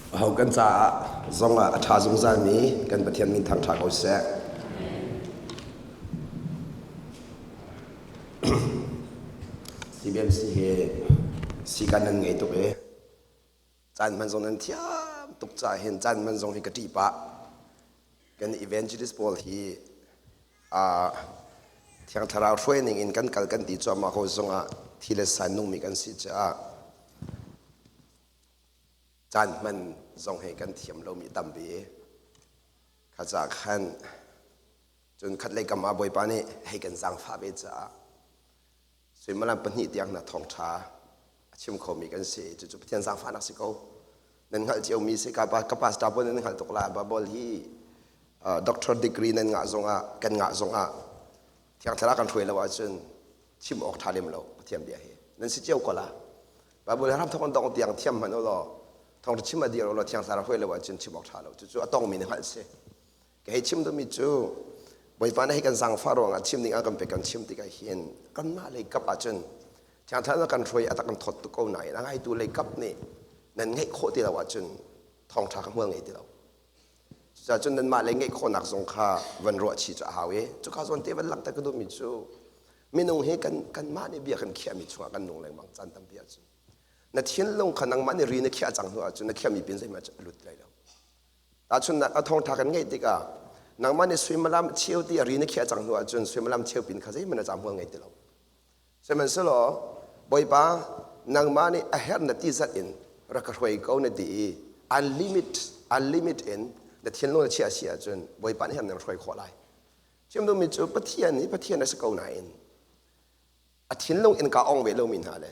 Aho kan caah zongah a ṭha zungzalmi kan Pathian min thangṭha ko seh. CBMC hi sikan nan ngei tuk i caan hman zong nan thiam tuk caah hin caan hman zong hi ka ṭih pah. Kan evangelist pawl hi Thiang Thlarau hruai ning in kan kal kan ti cuahmah ko zongah thi le san nungmi kan si caah caan hman zong hi kan thiam lomi tampi. Kha caah khan cun khatlei kam ah Bawipa nih hei kan zaangfah ve caah suimilam pahnih tiang na thawngṭha a chim khomi kan si. Cucu Pathian zaangfahnak si ko. Nan hngalh ciomi si ka ka pastor pawl nan hngalh tuk la Bible hi doctor degree nan ngah zongah kan ngah zongah Thiang Thlarau kan hruai lo ahcun chim awk ṭha lem lo Pathian bia hi nan si cio ko la. Bible ram thawk dong tiang thiam hmanh u law thawngṭha chim a dir u law Thiang Thlarau hruai lo ahcun chim awk ṭha lo. Cucu a tongmi nih hngalh si. Ka hei chim duhmi cu Bawipa nih hei kan zaangfah ruangah chim ding a kan pek kan chim tikah hin kanmah lei kap ahcun Thiang Thlarau kan hruai a tak kan thawt tuk ko nain a ngaitu lei kap nih nan ngeih khawh ti lo ahcun thawngṭha kha hmual ngei ti lo. Cucaah cun nanmah lei ngeih khawhnak zong kha van ruah chih cu a hau i cuka zawn te van langhter ka duhmi cu minung hi kan kanmah nih bia kan khiahmi chungah kan nung lengmang caan tampi ahcun na thinlung kha nangmah nih ri na khiah cang hnu ahcun na khiahmi pin zeihmanh a lut lai lo. Tahchunhnak a thawngṭha kan ngeih tikah nangmah nih suimilam cheu ti a ri na khiah cang hnu ahcun suimilam cheu pin kha zeihmanh na hmual ngei ti lo. Sihmanhsehlaw Bawipa nangmah nih a herh na ti zat in rak ka hruai ko na ti i unlimit unlimit in na thinlung na chiah si ahcun Bawipa nih nan hruai khawh lai. Chim duhmi cu Pathian nih Pathian a si ko nain a thinlung in ka ong ve lomi hna le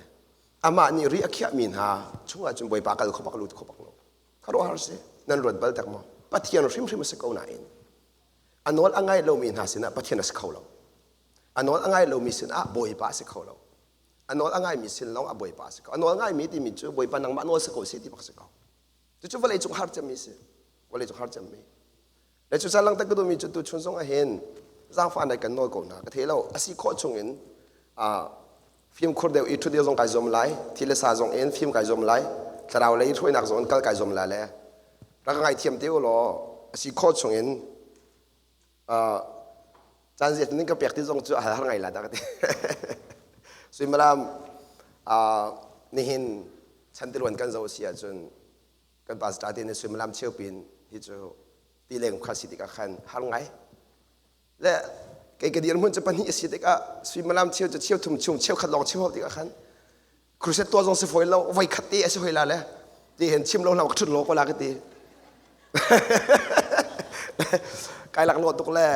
amah nih ri a khiahmi hna chungah cun Bawipa kal kho bak lut kho bak lo. Khuaruahhar si nan ruat bal tak maw? Pathian hrimhrim a si ko nain a nawl a ngai lomi hna sinah Pathian a si kho lo. A nawl a ngai lomi sinah Bawipa a si kho lo. A nawl a ngaimi sin lawng ah Bawipa a si kho. A nawl ngaimi timi cu Bawipa nangmah nawl si ko seh ti bak si ko. Cucu vawlei cung har cemmi si. Vawlei cung har cemmi. Le cu lang tak ka duhmi cu tu chun zong ah hin zaangfah nai kan nawl ko hna ka thei lo. A si khawh chung in fimkhur deuh i ṭhut zong kai zuam lai thi le sa zong in fim kai zuam lai thlarau lei hruainak zong in kal kai zuam lai le rak ka ngaithiam te u law a si khawh chung in caan ziat ning ka pek ti zong cu a hal har ngai la dah ka ti suimilam nihin chantiluan kan zo si ahcun kan pastor te nih suimilam cheupin hi cu ti leng kha si tikah khan har ngai Le kei ka dirhmun cu pahnih a si tikah suimilam cheu cu cheu thum chung cheu khat lawng chim hau tikah khan crusade tuah zong si fawi lo voi khat te a si hoi la le ti hin chim lo hlah ka ṭhut lo ko la ka ti kai lak lo tuk le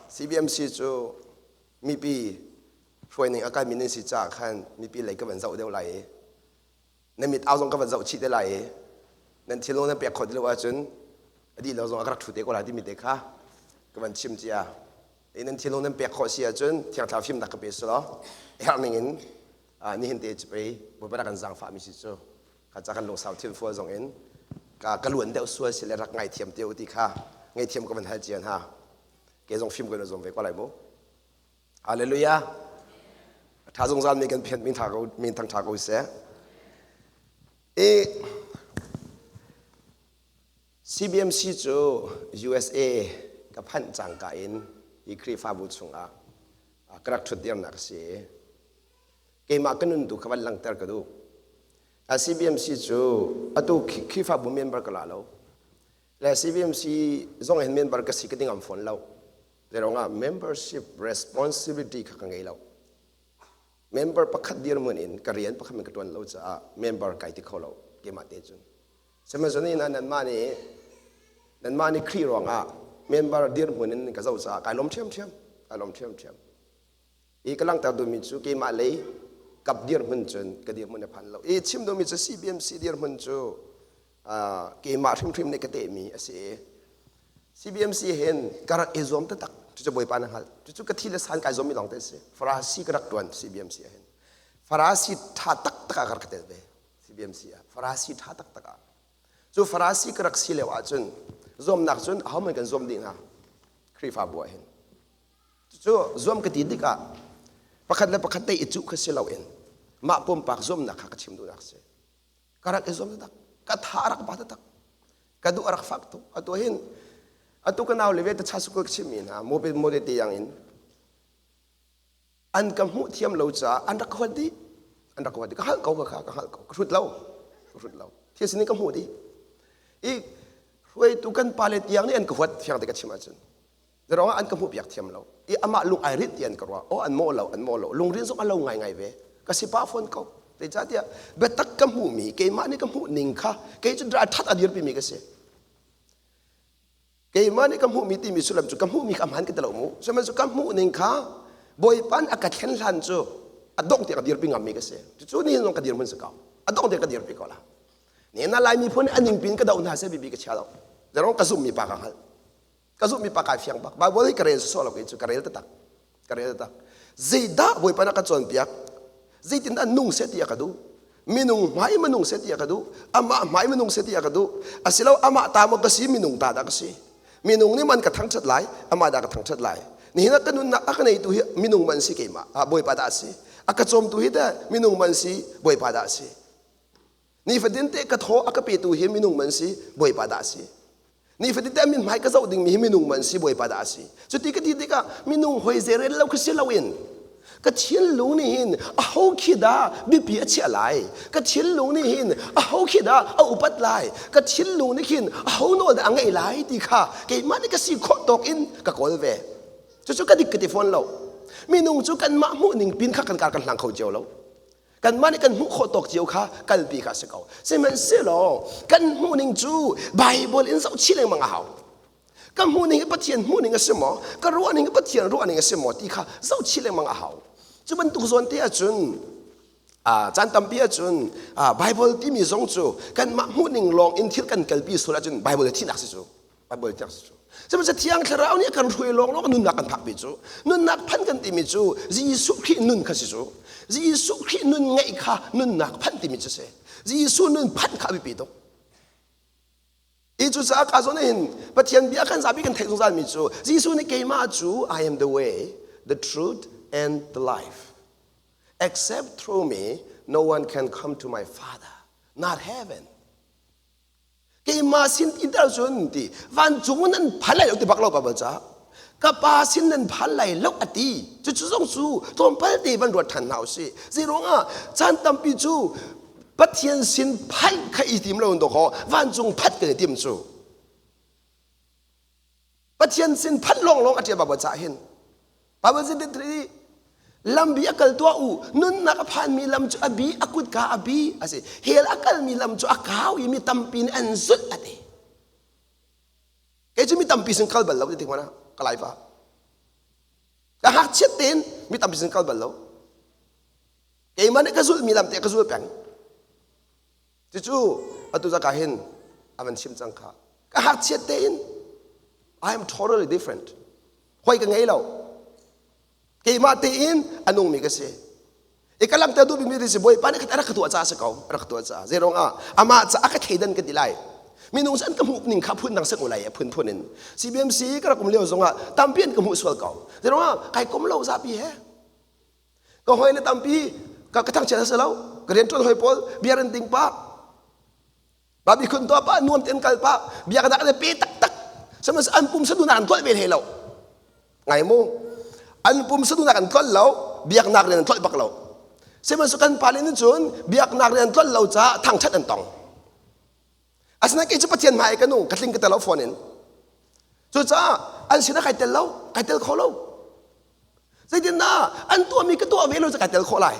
CBMC cu mipi hruai ning a kai mi nan si caah khan mipi lei ka van zoh deuh lai i na mit au zong ka van zoh chih te lai i nan thinlung nan pek khawh ti lo ahcun a dih lo zong a ka rak ṭhu te ko lai timi te kha ka van chim cia i nan thinlung nan pek khawh si ahcun Thiang Thlarau fimnak ka pe selaw herh ning in nihin te cu pei Bawipa rak kan zaangfah mi si cu kha ca kan lungsau thil fual zong in ka ka luan deuh sual si le rak ngaithiam te u ti kha ngaithiam ka van hal cia hna ke zong fim kan zong ve ko lai mu Hallelujah. A ṭha zungzal mi kan phian min tha ko min thang ṭha ko seh. I CBMC cu USA ka phanh cangka in hi Khrihfabu chungah ka rak ṭhut dirnak a si. Keimah ka nun tu kha van langhter ka duh. CBMC cu atu Khrihfabu member ka la lo. Le CBMC zong hin member ka si ka ding am fawn lo. Zeiruangah membership responsibility kha ka ngei lo. Member pakhat dirhmun in ka rian pakhat in ka ṭuan lo caah member kai ti kho lo keimah te cun. Sihmanhsehlaw nih nanmah nih nanmah nih Khrih ruangah member dirhmun in ka zoh caah kai lawm ṭhiamṭhiam kai lawm ṭhiamṭhiam. I ka langhter duhmi cu keimah lei kap dirhmun cun ka dirhmun a phan lo. I chim duhmi cu CBMC dirhmun cu keimah hrimhrim nih ka tehmi a si i CBMC hin ka rak i zuam taktak cucu Bawipa na hngalh cucu ka thi le san kai zuammi lawng te a si Farasi ka rak ṭuan CBMC ah hin Farasi ṭha taktak ah ka rak tel ve CBMC ah Farasi ṭha taktak ah cu Farasi ka rak si lio ahcun zuamnak cun ahohmanh kan zuam dih hna Khrihfabu ah hin cucu zuam ka ti tikah pakhat le pakhat te i cuh kha si loin mah pumpak zuamnak kha ka chim duhnak si ka rak i zuam taktak. Ka tha a rak ba taktak. Ka duh a rak fak tuk. Atu hin atu ka nau le ve ta sukul ka chimmi hna mobile mode te yang in an ka hmuh thiam lo caah an rak ka huat dih. An rak ka huat dih. Ka hngalh ko ka kha ka hngalh ko. Ka hrut lo. Ka hrut lo. Thil sining ka hmuh dih. I hruaitu kan pale tiang nih an ka huat fiang te ka chim ahcun. Zeruangah an ka hmuhpiak thiam lo. I amah lung ai rinh ti an ka ruah. Oh an mawh lo, an mawh lo. Lungrin zong a lo ngaingai ve. Ka si pah fawn ko. Zeicahtiah biatak ka hmuhmi, keimah nih ka hmuh ning kha kei cu ṭhat a dirpimi ka si. Keimah nih ka hmuhmi timi sullam cu ka hmuhmi kha hmaan ka ti lo mu. Sihmanhsehlaw ka hmuh ning kha Bawipa nih a ka thlen hlan cu a dongh tiang a dirpi ngammi ka si. Cucu nihin zong ka dirhmun si ko. A dongh tiang ka dirpi ko la. Nihin ah Lai miphun nih a ningpi in ka doh hna seh bibi ka chia lo. Zeruang ka zumhmi pa ka hngalh. Ka zumhmi pa kai fiang bak. Bible hi ka rel sawsawh lo kei cu ka rel taktak. Ka rel taktak. Zeidah Bawipa na ka cawnpiak? Zeitindah nung seh ti a ka duh? Minung hmai minung seh ti a ka duh? Amah hmai minung seh ti a ka duh? Asilo amah ta maw ka si minung ta dah ka si? Minung nih man ka thangṭhat lai, amah dah ka thangṭhat lai. Nihin ah ka nunnak a ka neitu hi minung man si keimah, ah Bawipa dah a si. A ka cawmtu hi teh minung man si, Bawipa dah a si. Nifatin te ka thaw a ka petu hi minung man si, Bawipa dah a si. Nifatin te min hmai ka zoh dingmi hi minung man si, Bawipa dah a si. Cuti ka ti tikah minung hoi zeirel lo khi si loin ka thinlung nih hin aho khi dah biapi a chiah lai ka thinlung nih hin aho khi dah a upat lai ka thinlung nih khin aho nawl dah a ngeih lai ti kha keimah nih ka si khawh tawk in ka kawl ve cucu ka dik ka ti fawn lo minung cu kanmah hmuh ning pin kha kan kar kan hlang kho cio lo Kanmah nih kan hmuh khawh tawk cio kha kalpi kha a si ko. Sihmanhsehlaw kan hmuhning cu Baibal in zoh chih lengmang a hau. Ka hmuhning hi Pathian hmuhning a si maw? Ka ruahning hi Pathian ruahning a si maw ti kha zoh chih lengmang a hau. Cu bantuk zawn te ahcun caan tampi ahcun Baibal timi zong cu kanmah hmuhning lawng in thil kan kalpi sual ahcun Baibal hi thihnak si cu. Baibal thiang si cu. Sihmanhsehlaw Thiang Thlarau nih a kan hruai lawnglawng nunnak kan phakpi cu nunnak phan kan timi cu Jesuh Khrih nun kha si cu. Jesuh Khrih nun ngeih kha nunnak phanh timi cu si. Jesuh nun phanh kha a biapi tuk. I cucaah ka zawn hin Pathian bia kan zapi kan theih zungzalmi cu Jesuh nih keimah cu I am the way, the truth and the life. Except through me, no one can come to my Father, not heaven. Keimah sin ti ter cun ti vancung nan phan lai lo ti bak lo Bible ca. Ka pa sin nan phan lai lo a ti. Cucu zong cu tlawmpal te van ruat ṭhan hna usih. Zeiruangah caan tampi cu Pathian sin phanh kha i tim lo in dawkaw vancung phanh kan i tim cu. Pathian sin phanh lawnglawng a ṭial Bible ca hin. Bible sin ti lambi a kal tuah u nunnak a phanmi lam cu a bi a kutka a bi a si hell a kalmi lam cu a kau i mi tampi nih an zulh a ti kei cu mi tampi sin kal bal lo ti mana ka lai fa ka ngakchiat tein mi tampi sin kal bal lo keimah nih ka zulhmi lam te ka zul peng Cucu atu zaka hin a van chim cang kha. Ka ngakchiat tein I am totally different. Hoi ka ngei lo. Keimah tein a nungmi ka si. I ka langhter duhmi mi si Bawipa nih rak ka tuah caah si ko. Rak ka tuah caah. Zeirong ah amah caah ka thleidan ka ti lai. Minung an ka hmuh ning kha phun dang sek lai phun phun in. CBMC ka rak um lio zongah tampi an ka hmuh sual ko. Zeirong ah kai kom lo zapi he. Ka hawi le tampi ka ka thangchiat a si lo. Ka rianṭuan hawi pawl bia an ding pah. Babi khun tuah pah, nuam tein kal pah, bia ka dak le pe taktak. Sihmanhsehlaw an pum saduhnak an tlolh ve hlei lo. Ngai mu. An pum saduhnak an tlolh lo, biaknak rian an tlolh bak lo. Sihmanhsehlaw kan pale nih cun biaknak rian an tlolh lo caah thangṭhat an tong. Asinain kei cu Pathian hmai ka nung, ka tling ka tel lo phone in. Cucaah an sinah kai tel lo, kai tel kho lo. Zeitindah an tuahmi ka tuah ve lo cu kai tel khawh lai.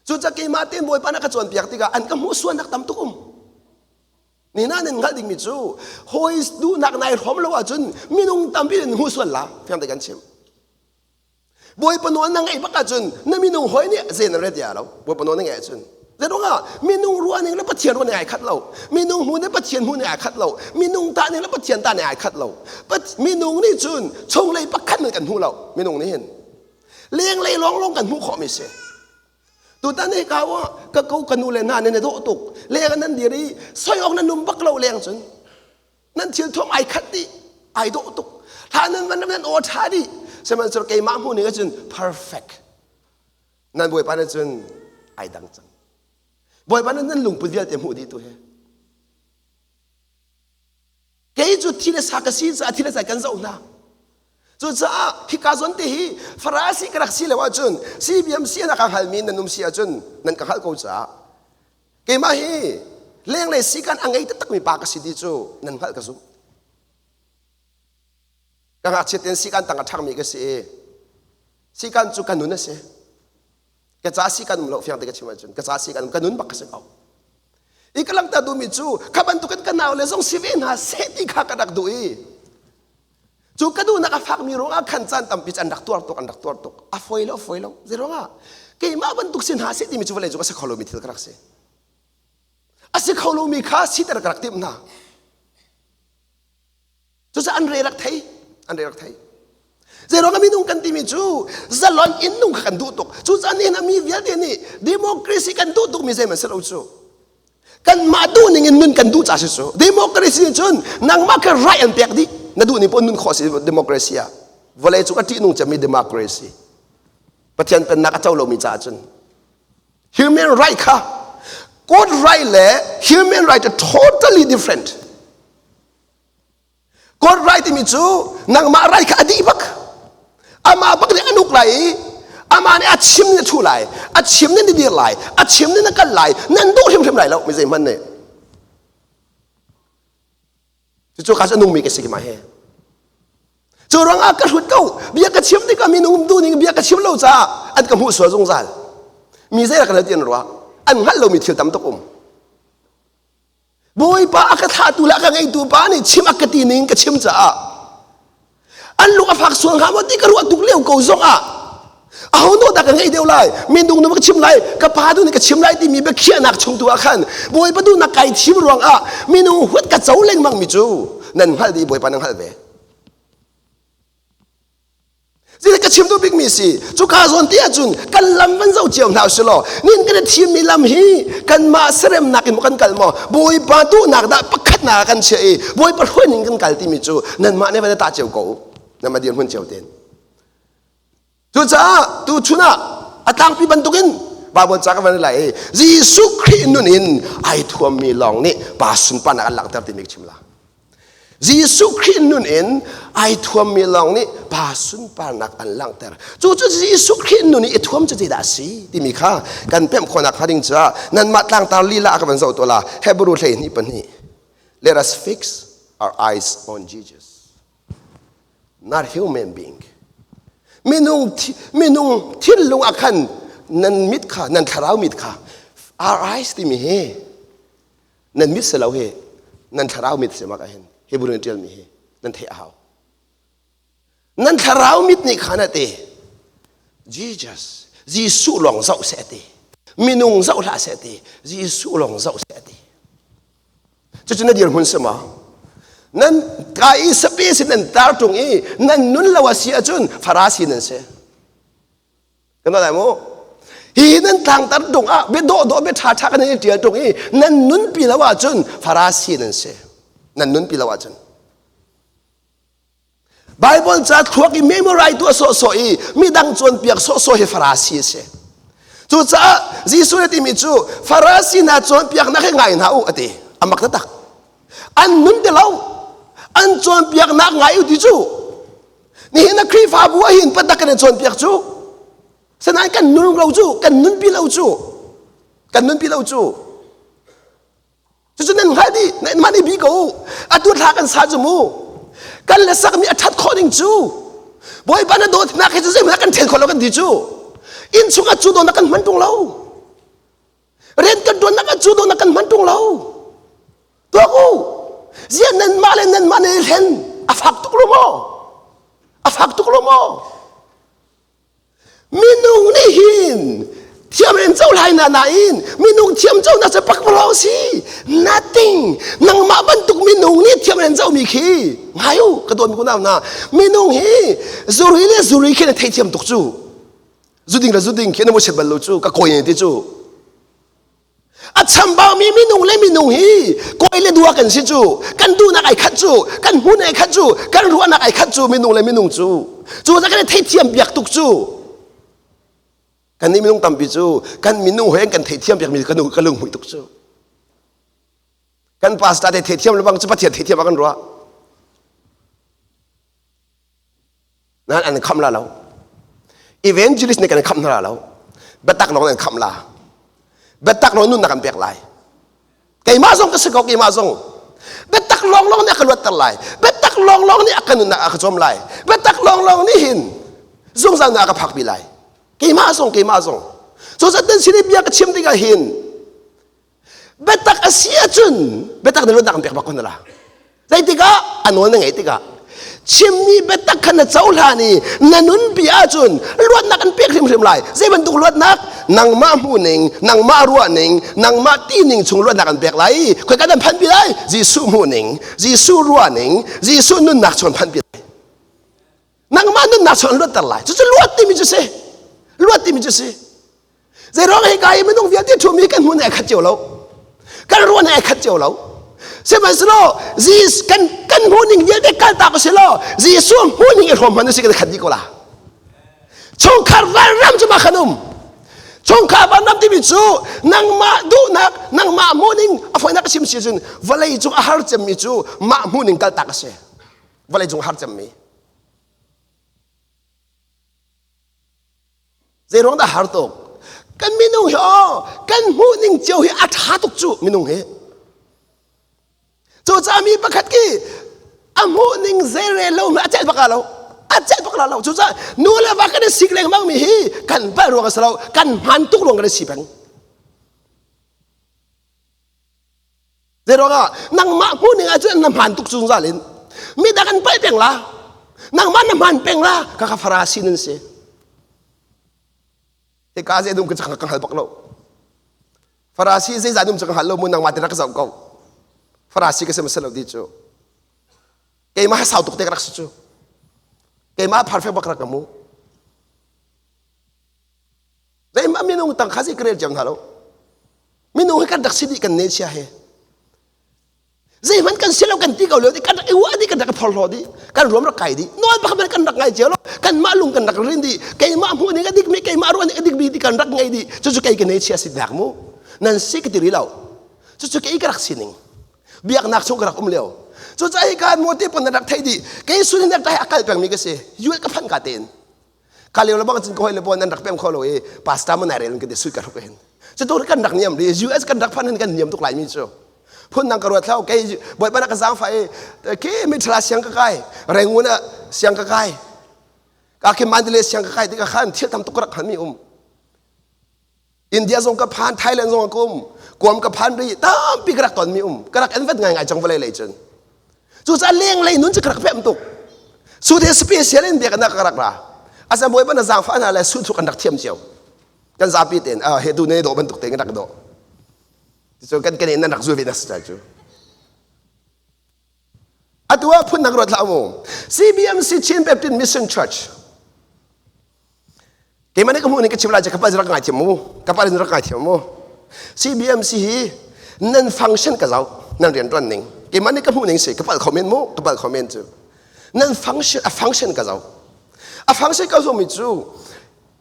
Cucaah keimah tein Bawipa nih a ka cawnpiak tikah an ka hmuh sualnak tam tuk um. Ni na nan hngalh dingmi cu hawi duhnak nai hrawm lo ahcun minung tampi in hmuh sual la fiang te kan chim. Bawipa nawl na ngaih bak ahcun na minung hawi nih zei na ret ya lo. Bawipa nawl na ngaih ahcun. Zeiruangah minung ruahning le Pathian ruahning ai khat lo. Minung hmu nih Pathian hmu nih ai khat lo. Minung tah ning le Pathian tah ning ai khat lo. Minung nih cun chunglei pakhat man kan hmu lo. Minung nih hin. Lenglei lawnglawng kan hmuh khawhmi si. Tutan hi ka ah ka ko ka nu le hna nan i dawh tuk. Leng nan dir i soi awk nan num bak lo leng cun. Nan thil thuam ai khat dih ai dawh tuk hla nan van nan aw ṭha dih sihmanhsehlaw keimah hmuh ning ahcun perfect nan bawipa nih cun ai dang cang. Bawipa nih nan lungput vialte hmuh dih tu hi. Kei cu thi le sa ka si caah thi le sa kan zoh hna. Cucaah hika zawn te hi Farasi ka rak si lo ahcun CBMC na ka hngalmi nan um si ahcun nan ka hngalh ko caah keimah hi lenglei sikan a ngei taktakmi pa ka si ti cu nan hngalh ka zumh. Ka ngakchiat in sikan tang a ṭhangmi ka si i sikan cu ka nun a si. Ka ca sikan um lo fiang te ka chim ahcun ka ca sikan um ka nun bak ka si ko. I ka langhter duhmi cu kha bantukin ka nau le zong si ve hna seh ti kha ka rak duh i cu ka duhnak a fakmi ruangah khan caan tampi cu an rak tuar tuk an rak tuar tuk a fawi lo a fawi lo zei ruangah keimah bantuk si hna seh timi cu vawlei cung a si kho lomi thil ka rak si a si kho lomi kha siter ka rak timh hna Cucaah an re rak thei, an re rak thei. Zeiruang ah minung kan timi cu zalon in nung kha kan duh tuk. Cucaah nihin ah mi vialte nih democracy kan duh tukmi zeihmanh si lo cu. Kanmah duh ning in nun kan duh ca si cu. Democracy nih cun nangmah kha right an pek dih. Na duh ning paoh nun khawh si democracy ah. Vawlei cung a ṭihnung cemmi democracy. Pathian pennak a co lomi caah cun human right kha court right le human right are totally different. God rai timi cu nangmah rai kha a dih bak. Amah bak nih an uk lai i amah nih a chim nih a thu lai, a chim nih na dir lai, a chim nih na kal lai, nan duh hrimhrim lai lo mi zeihmanh nih. Cucu ka cu a nungmi ka si ki mah he. Cu ruangah ka hrut ko, bia ka chim tikah minung duh ning bia ka chim lo caah an ka hmuh sual zungzal. Mi zei rak ti an ruah. An hngalh lomi thil tam tuk um. Bawipa a ka thlahtu le a ka ngeitu pa nih chim a ka ti ning ka chim caah an lung a fak sual hnga maw ti ka ruah tuk lio ko zong ah aho no dah ka ngeih deuh lai minung nu ka chim lai ka pa tu nih ka chim lai timi biakhiahnak chung tu ah khan Bawipa duhnak kai thim ruang ah minung huat ka co lengmang mi cu nan hngalh dih Bawipa nan hngalh ve Zeidah ka chim duh bikmi si? Cuka zawn ti ahcun kan lam van zoh cio hna usih law nin kan i thimmi lam hi kanmah seremnak in maw kan kal maw Bawipa duhnak dah pakhatnak ah kan chiah i Bawipa hruai ning kan kal timi cu nanmah nih van i tah cio ko u. Nanmah dirhmun cio tein. Cucaah tuchun ah a tlangpi bantukin Baibal ca ka van i lai i Jesuh Khrih nun in ai thuammi lawng nih pa sunparnak an langhter timi ka chim la. Jesuh Khrih nun in ai thuammi lawng nih pa sunparnak an langhter. Cu cu Jesuh Khrih nun i i thuam cu zeidah a si timi kha kan pemh khawhnak hnga ding caah nanmah tlangtar lila ah ka van zoh tuah la. Hebrew 12 2. Let us fix our eyes on Jesus, not human being. Minung minung thinlung ah khan nan mit kha nan thlarau mit kha our eyes timi hi Nan mit si lo hi nan thlarau mit si mak ah hin Hebrew in ṭialmi hi nan theih a hau. Nan thlarau mit nih khan a ti Jesus Jesuh lawng zoh seh a ti. Minung zoh hlah seh a ti. Jesuh lawng zoh seh a ti. Cucu na dirhmun si maw? Nan ka i sapi sin nan tar ṭung i nan nun lo a si ahcun Farasi nan si. Kan lai mu. Hi nan tlangtar tung ah bia dawh dawh bia ṭha ṭha kan i ṭial tung i nan nunpi lo ahcun Farasi nan si. Nan nunpi lo ahcun. Bible ca thluak i memorize tuah sawhsawh i midang cawnpiak sawhsawh hi Farasi a si. Cucaah Jesuh nih timi cu Farasi hna cawnpiaknak hi ngai hna u a ti. A mak taktak. An nun ti lo. An cawnpiaknak ngai u ti cu Nihin na Khrihfabu ah hin patak kan i cawnpiak cu. Sinain kan nun lo cu, kan nunpi lo cu. Kan nunpi lo cu. Cucu nan hngalh dih, nan mah nih bi ko. Atu thla kan sa cu mu. Kan le sakmi a ṭhat khawh ning cu. Bawipa na dawtnak hi cu zeihmanh kan ṭhen khawh lo kan ti cu. Inn chungah cu dawtnak kan hman ṭung lo. Rian kan ṭuannak ah cu dawtnak kan hman ṭung lo. Tuak u. Ziah nanmah le nanmah nan i hlen. A fak tuk lo maw? A fak tuk lo maw? Minung nih hin thiam in co lai na nain minung thiam co na cu pakpalawng si nothing nangmah bantuk minung nih thiam in co mi khi ngai u ka dawt mi kunau na minung hi zuri le zuri khi na theithiam tuk cu zuding le zuding khi na mu chet bal lo cu ka kawi ne ti cu A chambaumi minung le minung hi kawi le dua kan si cu kan duhnak ai khat cu kan hmun ai khat cu kan ruahnak ai khat cu minung le minung cu cu kan i theithiam biak tuk cu. Kan nih minung tampi cu kan minung he kan theithiam piakmi kan ka lunghmuih tuk cu. Kan pastor te theithiam lebang cu Pathian theithiam ah kan ruah. Nan an khamh la lo. Evangelist nih kan khamh hna lo. Biatak lawng an khamh la. Biatak lawng nunnak an pek lai. Keimah zong ka si ko keimah zong. Biatak lawnglawng nih a ka luatter lai. Biatak lawnglawng nih a ka nunnak a ka cawm lai. Biatak lawnglawng nih hin zungzal na a ka phakpi lai. Keimah zong keimah zong. Cu zat nan sin i bia ka chim tikah hin biatak a si ahcun biatak na luatnak an pek bak ko na la. Zeitikah a nawl na ngeih tikah chimmi biatak kha na cohlan i na nunpi ahcun luatnak an pek hrimhrim lai. Zei bantuk luatnak? Nangmah hmuhning, nangmah ruahning, nangmah tining chung luatnak an pek lai. Khoi kan an phanpi lai? Jesuh hmuhning, Jesuh ruahning, Jesuh nunnak chung an phanpi lai. Nangmah nunnak chung an luatter lai. Cucu luat timi cu si. Luat timi cu si. Zeiruang hi ka i minung vialte ṭhumi kan hmun ai khat cio lo. Kan ruan ai khat cio lo. Sihmanhsehlaw Jesus kan kan hmuhning vialte kaltak usih law Jesuh hmuhning i hrawm hmanh usih kan khat dih ko la. Chungkhar vanram cu mah khan um. Chungkhar vanram timi cu nangmah duhnak, nangmah hmuhning a fawinak ka chim si cun vawlei cung a har cemmi cu mah hmuhning kaltak a si. Vawlei cung a har cemmi. Zeiruang dah har tuk? Kan minung hi aw kan hmuh ning cio hi a ṭha tuk cu minung hi. Cucaah mi pakhat khi a hmuh ning zeirel lo a celh bak lo. A celh bak lo. Cucaah nu le va kan i sik lengmang mi hi kan palh ruang a si lo. Kan hman tuk ruang kan i si peng. Zeiruangah nangmah hmuh ning ahcun na hmaan tuk zungzal in midang an palh peng la nangmah na hmaan peng la ka ka farasi nan si hika zei dum ka ka hngal bak lo farasi zeizah dum cu ka hngal lo mu nangmah te rak zoh ko farasi ka si ma si lo ti cu keimah sau tuk te ka rak si cu keimah perfect bak rak ka mu Zeimah minung tang kha zei ka rel cio hna lo. Minung hi kan rak si dih kan ne chia he. Zeihmanh kan si lo kan ti ko lio kan rak i uah dih kan rak i phorhlaw dih kan ruam rak kai dih nawl bakhat kan rak ngai cio lo kanmah lung kan rak rin dih keimah hmuh ning a dik mi keimah ruah ning a dik mi ti kan rak ngei dih cucu kei ka ne chia si dak mu nan si ka ti ri lo cucu kei ka rak sining biaknak chung ka rak um lio cucaah hi ka mo te pon na rak thei dih kei sun hin rak a kal peng mi ka si yual ka phan ka tein Ka lio le bang cun ka hoi le bawn nan rak pem kho lo i pastor mo nai rel kan ti sui ka hruk hin. Cu tu kan rak niam ri US kan rak phan hin kan niam tuk lai mi cu. Phun nang ka ruat thlau kei bawipa na ka zaang fa i ke mithla siang ka kai Rangoon ah siang ka kai ka khi Mandalay siang ka kai tikah khan thil tam tuk ka rak hman mi um. India zong ka phan, Thailand zong ka um, Guam ka phan ri, tampi ka rak tonmi um. Ka rak envat ngaingai cang vawlei lei cun. Cucaah lenglei nun cu ka rak pem tuk. Su the special in biaknak ka rak ra. Asa bawipa na zaangfah hna le su thu kan rak thiam cio. Kan zapi tein ah he tu ne dawh bantuk tein kan rak dawh. Cu kan kan in nan rak zul ve na si cu. Atu ah phun ruat hlah mu. CBMC Chin Baptist Mission Church. Keimah nih ka hmuh ning ka chim lai ka pa rak ngai thiam mu. Ka pa rak ngai thiam mu. CBMC hi nan function ka zau nan rian tuan ning. Keimah nih ka hmuh ning si ka pal kho men mu ka pal kho men cu. Nan function a function ka zau. A function ka zau mi cu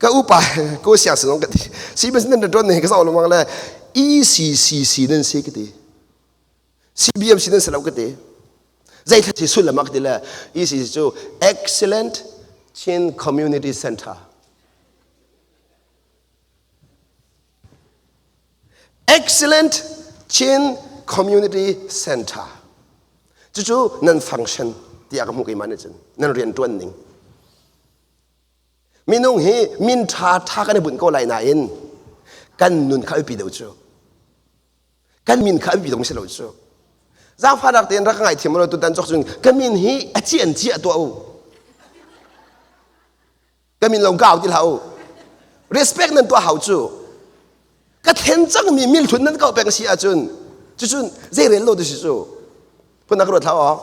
ka upa ko siang sinong ka ti. CBMC nan rian tuan ning ka zau lengmang le ECCC nan si ka ti. CBMC nan si lo ka ti. Zeithla si sullam ah ka ti le ECC cu Excellent Chin Community Center. Excellent Chin Community Center. Cucu nan function tiah ka hmuh keimah nih cun nan rian ṭuan ning. Minung hi min ṭha ṭha kan i bunh ko lai nain kan nun kha a biapi deuh cu. Kan min kha a biapi deuh si lo cu. Zaangfahnak tein rak ka ngaithiam law tutan cawk cun ka min hi a ci an ci a tuah u. Ka min lo gau ti hlah u. Respect nan tuah hau cu. Ka thlen cangmi milthun nan kau peng si ahcun cucun zei rel lo tu si cu. Phun na ka ruat hlah aw.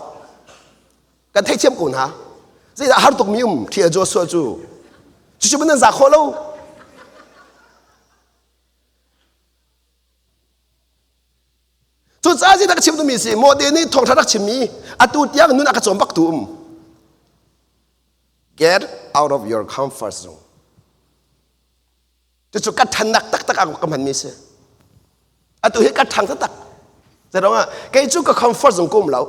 Kan theithiam ko hna. Zeidah har tuk mi um Thiel Joshua cu. Cucu nan za khawh lo. Cucaah zeidah ka chim duhmi si Mode nih thawngṭha rak chimmi atu tiang nun a ka cawm bak tu um. Get out of your comfort zone. Cucu ka ṭhannak taktak ah ka hmanmi si. Atu hi ka ṭhang taktak. Zeiruangah kei cu ka comfort zone ka um lo.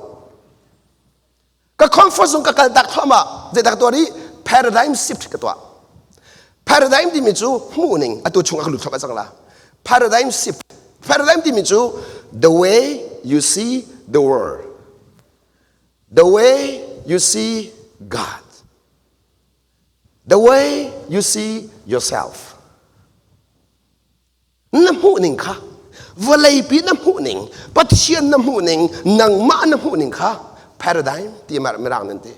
Ka comfort zone ka kal tak thluahmah. Zeidah ka tuah rih? Paradigm shift ka tuah. Paradigm timi cu hmuhning atu chung ah ka lut thluahmah cang la. Paradigm shift. Paradigm timi cu the way you see the world. The way you see God. The way you see yourself. Na hmuhning kha vawleipi na hmuhning, Pathian na hmuhning, nangmah na hmuhning kha paradigm ti mirang nan ti.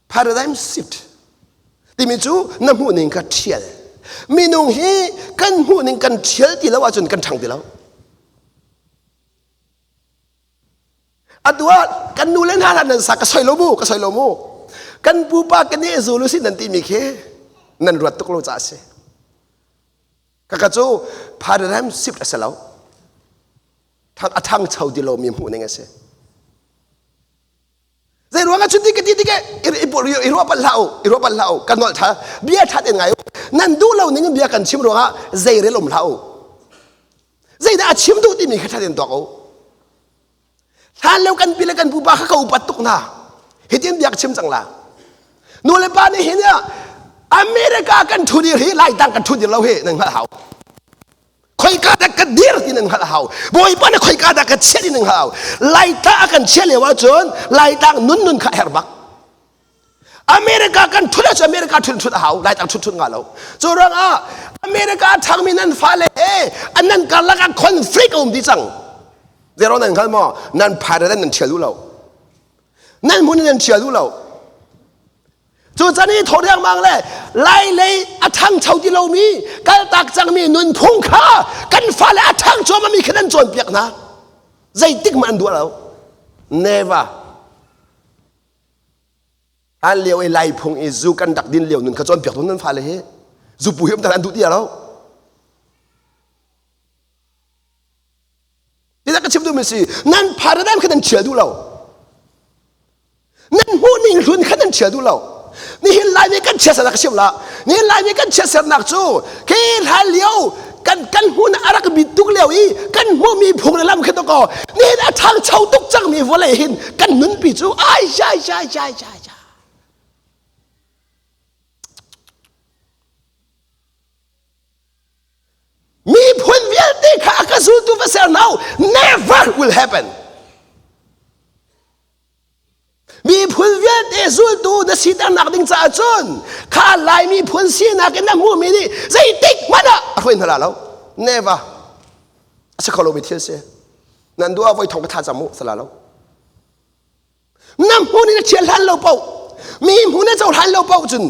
Paradigm shift timi cu na hmuhning kha ṭhial. Minung hi kan hmuhning kan ṭhial ti lo ahcun kan ṭhang ti lo. Atu ah kan nu le hna hlah nan sa ka soi lo mu ka soi lo mu kan pupa kan i zul usih nan timi khi nan ruat tuk lo caah a si kaka cu paradigm shift a si lo a thangcho ti lomi hmuh ning a si zei ruang ah cun ti ka ti tik i ruah pal hlah u i ruah pal hlah u kan nolh tha bia that in ngai u nan duh lo ning in bia kan chim ruangah zei rel um hlah u zeidah a chim duh timi kha that in tuak u hlan lo kan pi le kan pupa kha ka upat tuk hna hitin bia ka chim cang la nu le pa nih hin America kan thu dir hi laitang kan thu dir lo hi nan hngalh hau khoika dah ka dir ti nan hngalh hau bawipa nih khoika dah ka chiah ti nan hngalh hau laitlang a kan chiah lio ahcun laitlang nun nun kha herh bak America kan thut ahcun America thut thut a hau laitlang thut thut nga lo cu ruangah America a ṭhangmi nan fale he an nan karlak ah conflict a um dih cang zero nan hngal maw nan phai nan ṭhial duh lo nan hmun in nan ṭhial duh lo Cu can i thaw riangmang le lai lei a ṭhangcho ti lomi kaltak cangmi nunphung kha kan fale a ṭhang cuahmahmi kha nan cawnpiak hna. Zeitik hmanh an duh lo. Never. Hlan lio i lai phung i zu kan rak din lio nun kha cawnpiak tu nan fale hi zupu hi um an duh ti lo. Tidah ka chim duhmi si nan paradigm kha nan chial duh lo. Nan hmuhning hlun kha nan chial duh lo. Nihin Laimi kan chiatsernak ka chim la. Nihin Laimi kan chiatsernak cu khi hlan lio kan kan hmun a rak bit tuk lio i kan hmuhmi phung le lam kha to ko nihin a ṭhangcho tuk cangmi vawlei hin kan nunpi cu ai ai ai ai ai ai Miphun vialte kha a ka zultu va ser hna u. Never will happen. Miphun vialte zultu na siternak ding caah cun kha Lai miphun sinak in na hmuhmi nih zeitik hmanh ah a hruai hna la lo. Never. A si kho lomi thil si. Nan duh ah voi thong ka tha cam u sala lo. Na hmun in a ṭhial hlan lo paoh mi hmun a cohlan lo paoh cun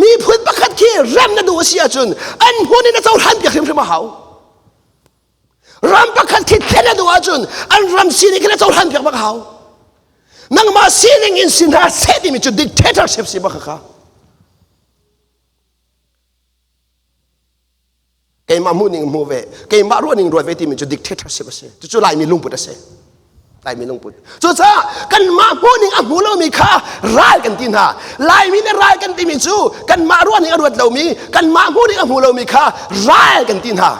miphun pakhat khi rem na duh a si ahcun an hmun in a cohlan piak hrimhrim a hau ram pakhat khi thlen na duh ahcun an ram sining khi na cohlan piak bak a hau nangmah sining in sin hna seh timi cu dictatorship si bak kha Keimah hmuh ning hmu ve, keimah ruah ning ruat ve timi cu dictatorship a si. Cucu Laimi lungput a si. Laimi lungput. Cucaah kanmah hmuh ning a hmu lomi kha ral kan ti hna. Laimi nih ral kan timi cu kanmah ruah ning a ruat lomi, kanmah hmuh ning a hmu lomi kha ral kan ti hna.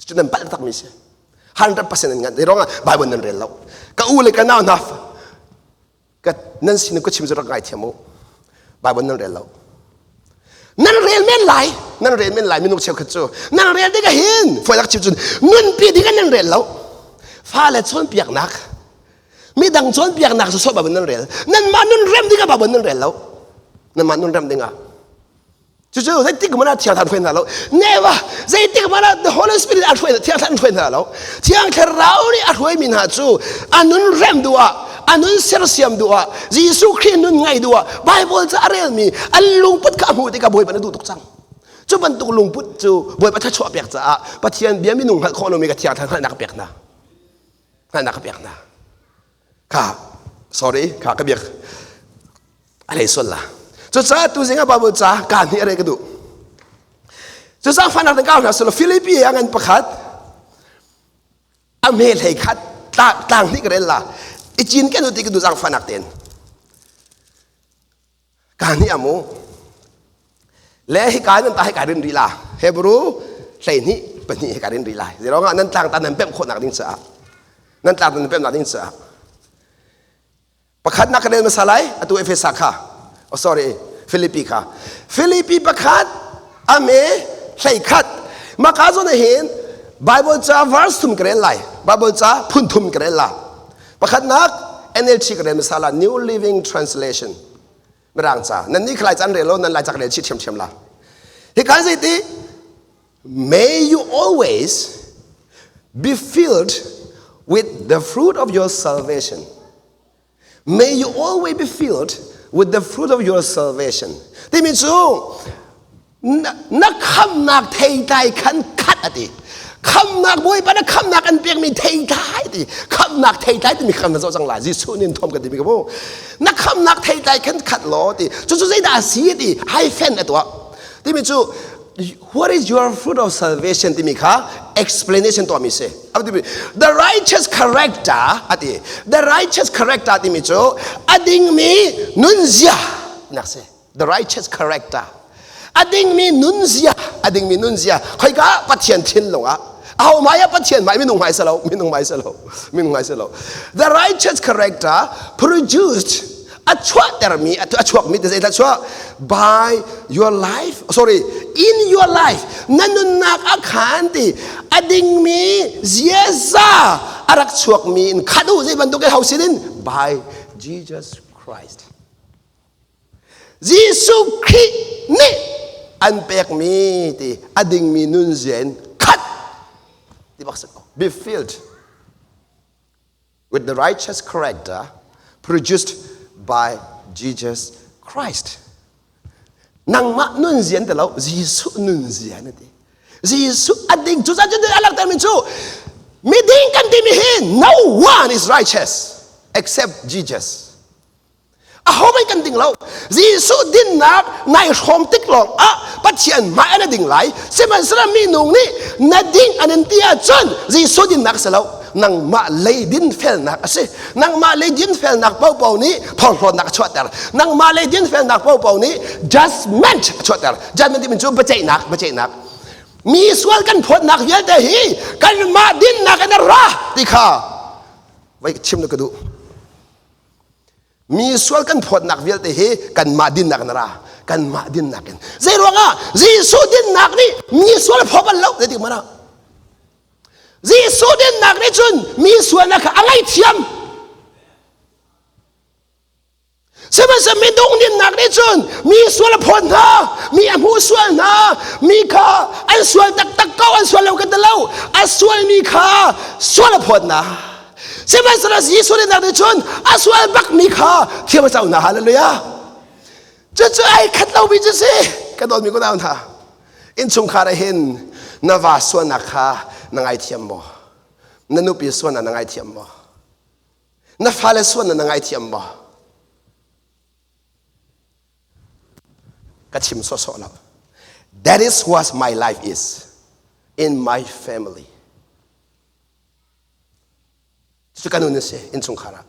Cucu nan palh takmi si. 100% nan ngan. Zeiruangah Bible nan rel lo. Ka u le ka nau hna ka nan sin ka chim cu rak ngaithiam u Bible nan rel lo nan rel men lai nan rel men lai minung cheukhat cu nan rel ding hin foi chim cun nunpi ding nan rel lo fale cawnpiaknak midang cawnpiaknak cu sawh Bible nan rel nanmah nun rem ding ah Bible nan rel lo nanmah nun rem ding ah Cucu zeitik hmanh ah Thiang Thlarau hruai hna lo. Never! Zeitik hmanh ah the Holy Spirit a hruai Thiang Thlarau hruai hna lo. Thiang Thlarau nih a hruaimi hna cu a nun rem duh ah, a nun sersiam duh ah, Jesuh Khrih nun ngai duh ah, Bible ca a relmi an lungput kha a hmuh tikah Bawipa na duh tuk cang. Cu bantuk lungput cu Bawipa thluachuah pek caah Pathian bia minung hngalh khawh lomi ka Thiang Thlarau hngalhnak a pek hna. Hngalhnak a pek hna. Kha, sorry, kha ka biak. A lei sual la. Cucaah tu zing ah Bible ca ka hnih a re ka duh. Cucaah fanak ding ka hna silo Filipi ah ngan pakhat a hme hlei khat tlang hnih ka rel la. I cin ken ti ka duh zang fanak ten. Ka hnih amu. Le hika nan ta hika rin rih la. Hebrew 12 pahnih hika rin rih lai. Zeirong ah nan tlang ta nan pemh khawhnak ding caah. Nan tlang ta nan pemhnak ding caah. Pakhatnak ka rel hmasa lai, atu Efesa kha. Oh sorry, Filipi kha. Filipi pakhat ame 11. Maka zawn ah hin Bible ca verse thum ka rel lai. Bible ca phun thum ka rel la. Pakhatnak NLT ka rel hmasa la, New Living Translation. Mirang ca. Nan nih khalai ca an rel lo, nan lai ca ka rel chih ṭhiamṭhiam la. Hi kan zei ti May you always be filled with the fruit of your salvation. May you always be filled with the fruit of your salvation. Timi cu na khamnak theitlai khan khat ati. Khamnak Bawipa na khamnak an pekmi theitlai ti. Khamnak theitlai timi khan na zoh cang lai. Jesuh nin thom ka timi ka mu. Na khamnak theitlai khan khat law ti. Cucu zeidah a si ti hyphen a tuah. Timi cu what is your fruit of salvation timi kha explanation tuahmi si the righteous character ati the righteous character timi cu a dingmi nunzia nak si the righteous character a dingmi nunzia a dingmi nunzia khoika pathian thinlung ah aho hmai ah pathian hmai minung hmai salo minung hmai salo minung hmai salo the righteous character produced a chuahtermi a chuakmi te zeidah chuah by your life sorry in your life na nunnak a khan ti a dingmi ziaza a rak chuakmi in khat u zei bantuk ho sin in by Jesus Christ Jesuh Khrih nih an pekmi ti a dingmi nunzia in khat ti bak be filled with the righteous character produced by Jesus Christ. Nangmah nunzia ti lo, Jesuh nunzia na ti. Jesuh a ding cu cu a langhter mi cu miding kan timi hi no one is righteous except Jesus. Ahohmanh kan ding lo. Jesuh dinnak nai hrawm tik lawng ah Pathian hmai an ding lai. Sihmanhsehlaw minung nih na ding an in ti ahcun Jesuh dinnak si lo. Nangmah lei dinfelnak a si. Nangmah lei dinfelnak paohpaoh nih phorhlawtnak a chuahter. Nangmah lei dinfelnak paohpaoh nih judgment a chuahter. Judgment timi cu biaceihnak, biaceihnak. Mi sual kan phawtnak vialte hi kanmah dinnak in a ra ti kha vai chim na ka duh. Mi sual kan phawtnak vialte hi kanmah dinnak in a ra. Kanmah dinnak in. Zei ruangah Jesuh dinnak nih mi sual a phaw bal lo zeitik hmanh ah. Jesuh dinnak nih cun mi sualnak kha a ngaihthiam. Sihmanhsehlaw minung dinnak nih cun mi sual a phawt hna, mi a hmuh sual hna, mi kha an sual taktak ko, an sual lo kan ti lo, a sualmi kha sual a phawt hna. Sihmanhsehlaw Jesuh nih nih cun a sual bakmi kha thiam a co hna. Hallelujah. Cucu ai khat lomi cu si. Ka dawtmi ko hna. Innchungkhar ah hin na va sualnak kha na ngaithiam maw? Na nupi sualnak na ngaithiam maw? Na fale sualnak na ngaithiam maw? Ka chim sawhsawh lo. That is what my life is in my family. Cucu ka nun a si innchungkhar ah.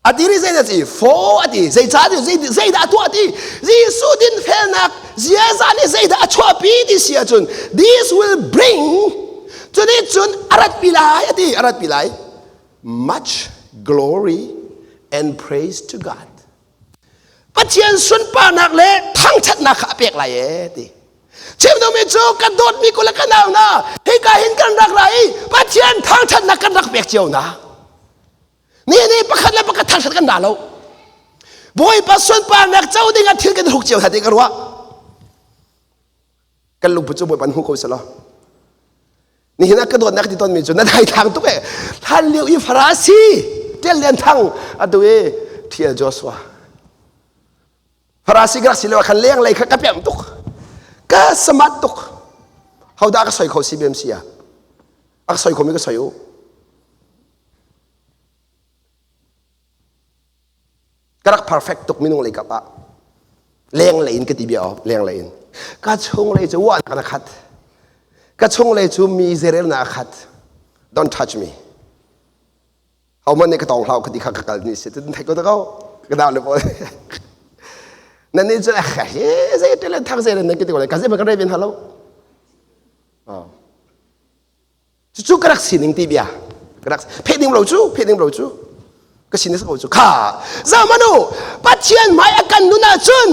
A ti ri zei ti fo a ti zeicah ti zeidah a tuah ti Jesuh dinfelnak ziaza nih zeidah a chuahpi ti si ahcun this will bring cunih cun a ratpi lai a ti a ratpi lai much glory and praise to God Pathian sunparnak le thangṭhatnak kha a pek lai ee ti. Chim duhmi cu kan dawtmi kul le kan nau hna hika hin kan rak ra i Pathian thangṭhatnak kan rak pek cio hna. Ni nih pakhat le pakhat thangṭhat kan ra lo. Bawipa sunparnak co ding ah thil kan hruk cio hna ti ka ruah. Kan lungput cu Bawipa hmu ko selaw. Nihin ah ka dawtnak ti tawnmi cu na daithlang tuk e. Hlan lio i Farasi Tial Lian Thang atu i Thial Joshua. Farasi ka rak si lio ah khan leng lei kha ka pem tuk. Ka smart tuk. Hodah ka soi kho CBMC ah? A ka soi khomi ka soi u. Ka rak perfect tuk minung lei kap ah. Leng lei in ka ti bia leng lei in. Ka chung lei cu wahnak na khat. Ka chung lei cu mi zerel na khat. Don't touch me. Ho man nih ka tong hlau ka ti kha ka kal ni si. Tin thai ko ta ko. Ka dau le pawl. Nan nih cun he zei te le thak zei nan ki ti ko lai ka zei kan rei ven halo. Cucu ka rak sining ti bia. Ka rak pheh ding lo cu, pheh ding lo cu. Ka sin ko cu. Kha zamanu Pathian hmai a kan nun ahcun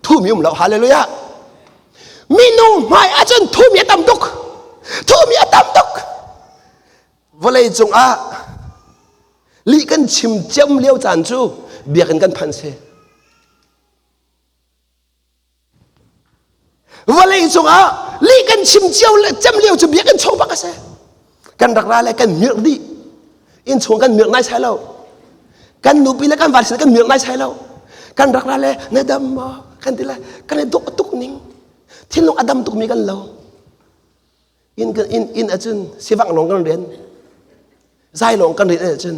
thumi um lo. Hallelujah. Minung hmai ahcun thumi a tam tuk. Thumi a tam tuk. Vawlei cungah lih kan chim ciam lio caan cu biakinn kan phanh si. Vawlei cungah lih kan chim cio le cem lio cu biakinn chung bak a si. Kan rak ra le kan mirh dih. Inn chung kan mirh nai sai lo. Kan nupi le kan van sin kan mirh nai sai lo. Kan rak ra le na dam maw kan ti le kan i dawh tuk ning. Thinlung a dam tuk mi kan lo. Inn inn inn ahcun sivangh lawng kan rian. Zai lawng kan rian ahcun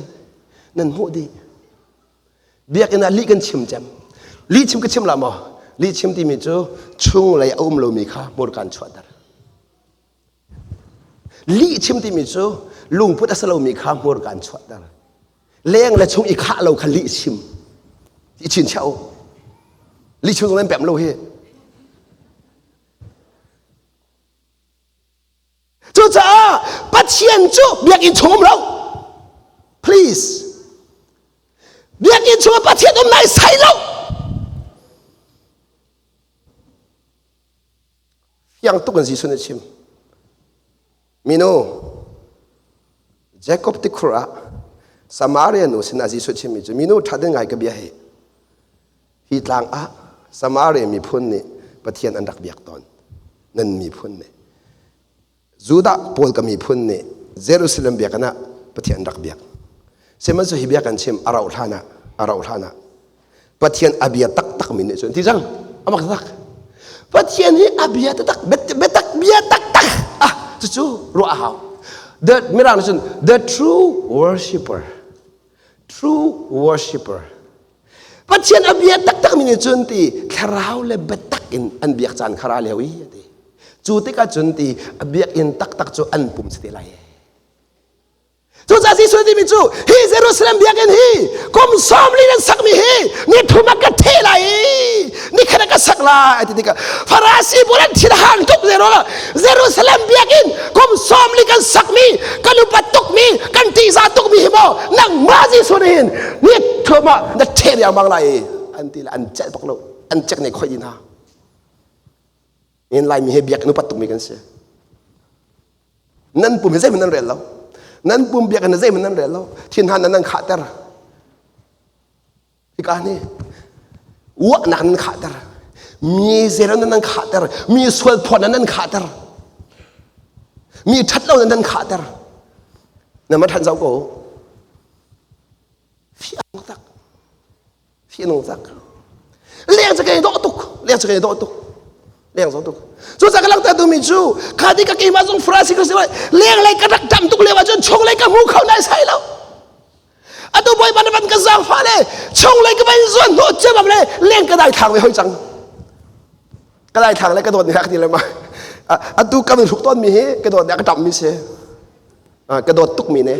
nan hmuh dih. Biakinn ah lih kan chim cem. Lih chim ka chim la maw? Lih chim timi cu chunglei a um lomi kha hmurka in chuahter. Lih chim timi cu lungput a si lomi kha hmurka in chuahter. Leng le chung i khah lo kha lih chim. I chinchiah u. Lih chim zong nan pem lo hi. Cucaah Pathian cu biakinn chung um lo. Please. Biakinn chung ah Pathian um nai sai lo. Fiang tuk in Jesuh nih a chim. Minu, Jacob tikhur ah Samaria nu sinah Jesuh chimmi cu minu ṭha ding ngai ka bia hi. Hi tlang ah Samaria miphun nih Pathian an rak biak tawn. Nan miphun nih. Judah pawl ka miphun nih Jerusalem biakinn ah Pathian an rak biak. Sihmanhsehlaw hi bia kan chim a rauh hlan ah a rauh hlan ah Pathian a bia taktak mi nih cun ti cang amak tak. Pathian hi a bia taktak biatak bia taktak ah cucu ruah a hau. The mirang nih cun the true worshipper true worshipper Pathian a bia taktak mi nih cun ti thlarau le biatak in an biak caan kha ra lio i a ti. Cu tikah cun ti a biakinn taktak cu an pum si te lai. Cucaah Jesuh timi cu hi Jerusalem biakinn hi kum 40 nan sakmi hi ni thum ah ka theh lai i ni khat ah ka sak lai ti tikah Farasi pawl an thin hang tuk zero Jerusalem biakinn kum 40 kan sakmi kan upat tukmi kan ṭihzah tukmi hi maw nangmah Jesuh nih hin ni thum ah na ṭheh riangmang lai an ti le an celh bak lo an cek ne khoi hna in Laimi hi biakinn upat tukmi kan si nan pum hi zeihmanh nan rel lo nan pum biakinn zeihmanh nan rel lo thinhan nan nan khahter Hika nih uahnak nan khahter. Mi zeiro nan khahter. Mi sual phuan nan khahter. Mi ṭhat lo nan khahter. Na ma ṭhan zau ko. Fiang tak. Fiang tak. Leng cu kai dawh tuk. Leng cu kai dawh tuk. Leng zo tuk. Cucaah ka langhter duhmi cu kha ti ka keimah zong Farasi ka si leng lei ka rak dam tuk lio ahcun chung lei ka hmu kho nai sai lo. Atu bawipa na van ka zaangfah le chunglei ka van zuan hnawh ciammam le leng ka dai thlang ve hoi cang. Ka dai thlang le ka dawt ni ka ti le ma. Atu ka van hruk tawn mi hi ka dawt ne ka ṭamh mi si. Ka dawt tuk mi ne.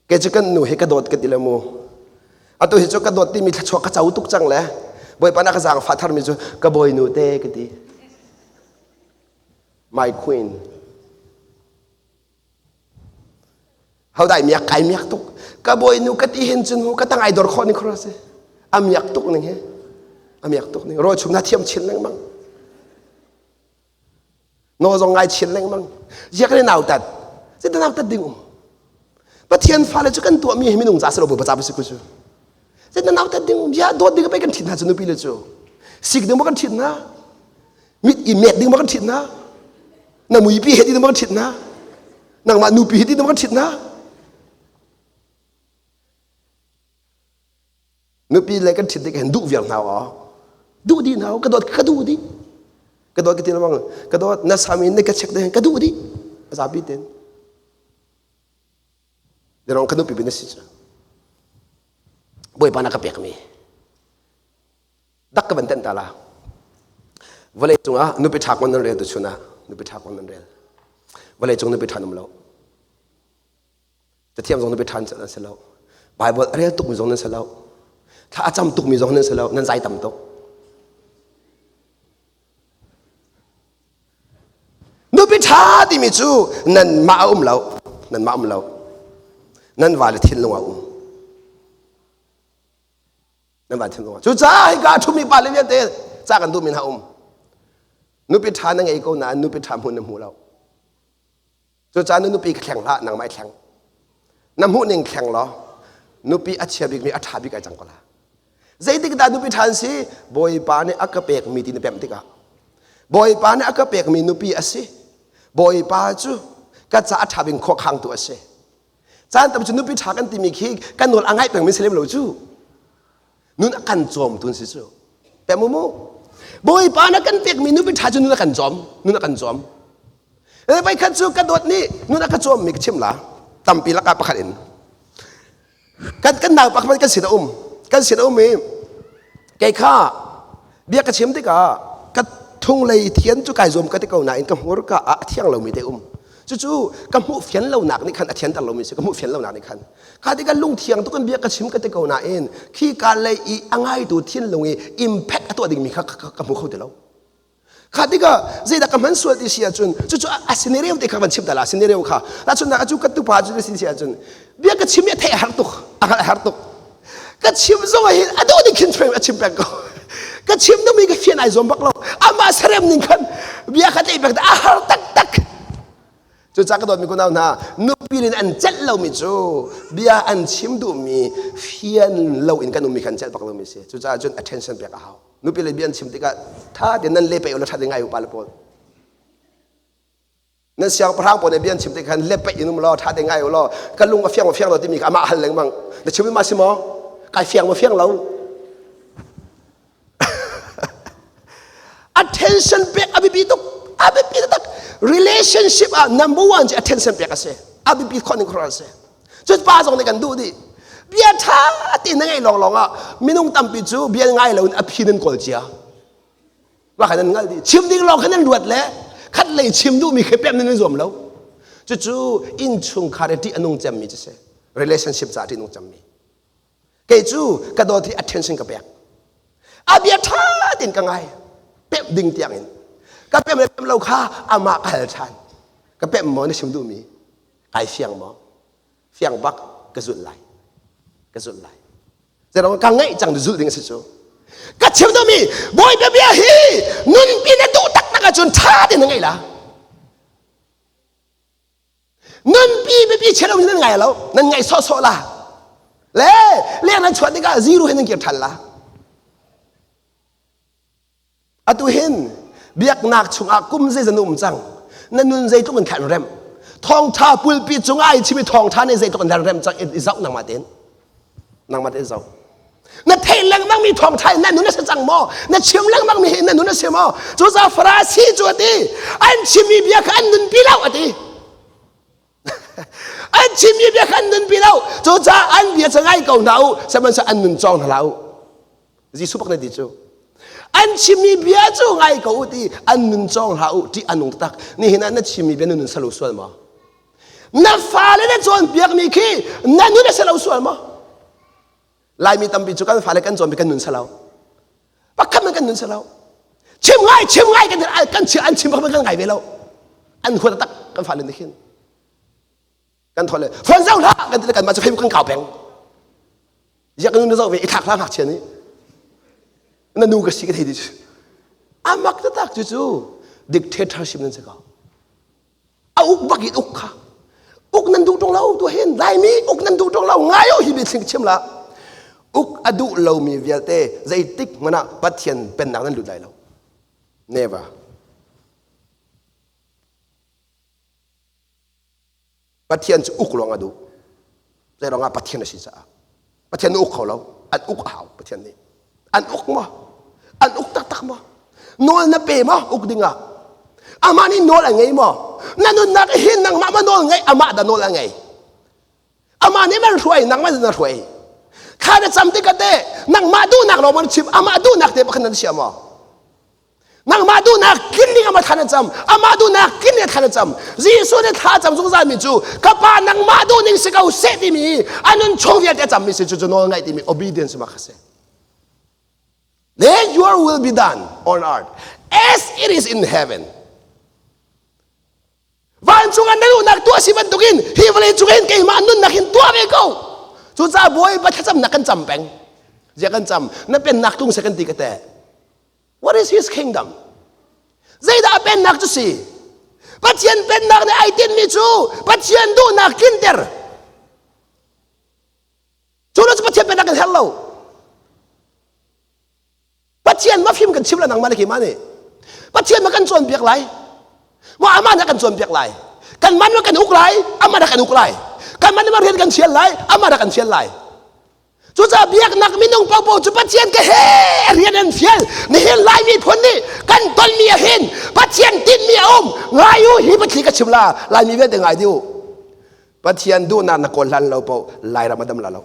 Ke cu kan nu hi ka dawt ka ti le mu. Atu hi cu ka dawt timi thluachuah ka co tuk cang le bawipa na ka zaangfah thar mi cu ka bawinu te ka ti. My queen. Hodai miak kai miak tuk. Ka bawinu ka ti hin cun hu ka tang ai dor khawh ning khor si. A miak tuk ning he. A miak tuk ning. Rawl chum na thiam chin lengmang. No zong ngai chin lengmang. Ziak ne nau tat. Zeitin nau tat ding um. Pathian fale cu kan tuahmi hi minung ca si lo bawipa ca si ku cu. Zeitin nau tat ding um. Ya dawt ding pe kan ṭhit hna cu nupi le cu. Sik ding ma kan ṭhit hna. Mit i met ding ma kan ṭhit hna. Na muipi he ti ding ma kan ṭhit hna. Nangmah nupi hi ti na kan ṭhit na? Nupi le kan ṭhit ding hin duh viar hna aw. Duh dih hna ka dawt ka duh dih. Ka dawt ka ti lengmang ka dawt na sam in na ka check ding ka duh dih. A zapi ten. Dirong ka nupi bin na si cu. Bawipa na ka pek mi. Dak ka van tenh ta la. Vawlei cungah nupi ṭha kon nan rel tu chun ah nupi ṭha kon nan rel. Vawlei cung nupi ṭha um lo. Cathiam zong nupi ṭha an si lo. Bible a rel tukmi zong nan si lo. Thla a cam tukmi zong nan si lo, nan zai tam tuk. Nupi ṭha timi cu nanmah a um lo, nanmah um lo. Nan vale thinlung a um. Nan vale thinlung a. Cucaah hika a ṭhumi pa le vialte ca kan duhmi hna um. Nupi ṭha na ngei ko nain nupi ṭha hmun na hmu lo. Cucaah na nupi ka thleng hlah, nangmah i thleng. Na hmuhning thleng law nupi a chia bikmi a ṭha bik ai cang ko la. Zeitik dah nupi ṭha an si? Bawipa nih a ka pekmi ti na pemh tikah. Bawipa nih a ka pekmi nupi a si. Bawipa cu ka ca a ṭha bik khuakhangtu a si. Caan tam cu nupi ṭha kan timi khi kan nawl a ngaih pengmi si lem lo cu. Nun a kan cawmtu an si cu. Pem mu mu. Bawipa na kan pekmi nupi ṭha cu nun a kan cawm. Nun a kan cawm. Voi khat cu ka dawt nih nun a ka cawmmi ka chim la. Tampi lakah pakhat in. Kan kan nau pakhat kan sin a um. Kan sin a um i kei kha bia ka chim tikah ka thunglei thian cu kai zuam ka ti ko nain ka hmurka ah a thiang lomi te um. Cucu ka hmuh fian lonak nih khan a thianter lomi si ka hmuh fian lonak nih khan kha tikah lungthiang tuk in bia ka chim ka ti ko nain khi ka lei i a ngaitu thinlung i impact a tuah dingmi kha ka hmu kho ti lo. Kha tikah zeidah ka hman sual ti si ahcun cucu a scenario te kha van chim ta la scenario kha tahchunhnak cu ka tupa cu si si ahcun bia ka chim i a theih a har tuk a hngalh a har tuk ka chim zong ah hin a dawh ding khin frame a chim peng ko ka chim dingmi ka fian ai zuam bak lo amah sarem ning khan bia kha tleih pek a har taktak cucaah ka dawtmi kunau hna nupi in an celh lomi cu bia an chim duhmi fian lo in kan ummi khan celh bak lomi si cucaah cun attention pek a hau nupi le bia an chim tikah tha tein nan le pe ula tha tein ngai u pa le pawl Nan siangpahrang pawl nih bia an chim tik khan lepeih in um law ṭha te ngai u law ka lung a fiang maw fiang lo timi kha amah hal lengmang. Na chim ma si maw? Kai fiang maw fiang lo? Attention pek a biapi tuk. A biapi taktak. Relationship ah number one cu attention pek a si. A biapi khawh ning khawh a si. Cun pa zong nih kan duh dih. Bia ṭha tein na ngeih lawnglawng ah minung tampi cu bia ngai loin a phi nan kawl cia. Mah kha nan hngalh dih. Chim ding lawng kha nan ruat le khat lei chim duhmi khi pem nan zuam lo. Cucu innchungkhar i ṭih a nung cemmi cu si. Relationship caah ṭih a nung cemmi. Kei cu ka dawt hi attention ka pek. A bia ṭha tein ka ngai. Pemh ding tiang in. Ka pemh le pemh lo kha amah ka hal ṭhan. Ka pemh maw na chim duhmi? Kai fiang maw? Fiang bak ka zulh lai. Ka zulh lai. Zeirong ka ngaih cang zulh ding a si cu. Ka chim dami Bawipa bia hi nunpi na duh taktak ahcun ṭha tein na ngaih la. Nunpi biapi chelo in nan ngai lo, nan ngaih sawhsawh la. Le leng nan chuah tikah zero he nan kir ṭhan la. Atu hin biaknak chungah kum zeizat na um cang? Na nun zeitluk in khan rem? Thawngṭha pulpi cungah ai chimi thawngṭha nih zeitluk in dah rem cang i zoh nangmah tein. Nangmah tein zoh. Na theih lengmang mi thawngṭha in na nun a si cang maw? Na chim lengmang mi hi na nun a si maw? Cucaah Farasi cu a ti, an chimmi bia kha an nunpi lo a ti. an chimmi bia kha an nunpi lo. Cucaah an bia cu ngai ko hna u, sihmanhsehlaw an nun cawng hna hlah u. Jesuh bak na ti cu. An chimmi bia cu ngai ko u ti an nun cawng hlah u ti a nung taktak. Nihin ah na chimmi bia na nun salo sual maw? Na fale na cawnpiakmi khi na nun a si lo sual maw? Laimi tampi cu kan fale kan cawnpiak kan nun salo. Pakhat man kan nun salo. Chim ngai chim ngai kan kan an chim bak kan ngai ve lo. An huat tak kan fale nih khin. Kan thawh le phone zoh hlah kan ti le kanmah cu Facebook kan kau peng. Ziak kan nu zoh ve i thlak hlah ngakchia nih. Na nu ka si ka thei ti cu. Amak taktak cu cu dictatorship nan si ko. A uk bak in uk kha. Uk nan duh ṭung lo tu hin Laimi uk nan duh ṭung lo ngai o hi bi thling chim la. Uk a duh lomi vialte zeitik hmanh ah Pathian pennak nan lut lai lo. Never. Pathian cu uk lawng a duh. Zeiruangah Pathian a si caah. Pathian nih uk kho lo. An uk a hau Pathian nih. An uk maw? An uk taktak maw? Nawl na pe maw uk dingah? Amah nih nawl a ngei maw? Na nunnak hin nangmah ma nawl ngei, amah dah nawl a ngei. Amah nih man hruai, nangmah na hruai. Kha na cam tikah teh nangmah duhnak lawng man chim, amah duhnak te pakhat nan sia maw? Nangmah duhnak tlin ding amah thla na cam. Amah duhnak tlin ding thla na cam. Jesuh nih thla cam zungzal mi cu ka pa nangmah duhning si ko seh timi a nun chung vialte a cammi si cu cu nawl ngaih timi obedience ma kha si. Let your will be done on earth as it is in heaven. Vancung ah na duhnak tuah si bantukin hi vawlei cung hin keimah nunnak hin tuah ve ko. Cucaah Bawipa thlacamnak kan cam peng. Zia kan cam. Na pennak tlung seh kan ti ka te. What is his kingdom? Zeidah a pennak cu si? Pathian pennak nih ai tinhmi cu Pathian duhnak tlinter. Cu lo cu Pathian pennak kan herh lo. Pathian ma fim kan chim la nangmah le keimah nih. Pathian ma kan cawnpiak lai. Ma amah nih kan cawnpiak lai. Kan man ma kan uk lai, amah dah kan uk lai. Kan man ma rian kan thial lai, amah dah kan thial lai. Cucaah biaknak minung paohpaoh cu Pathian ka he rian an fial. Nihin Lai miphun nih kan tonmi ah hin Pathian tinhmi a um. Ngai u hi pathli ka chim la. Laimi vialte ngai dih u. Pathian duhnak na kawl hlan lo paoh Lairam a dam la lo.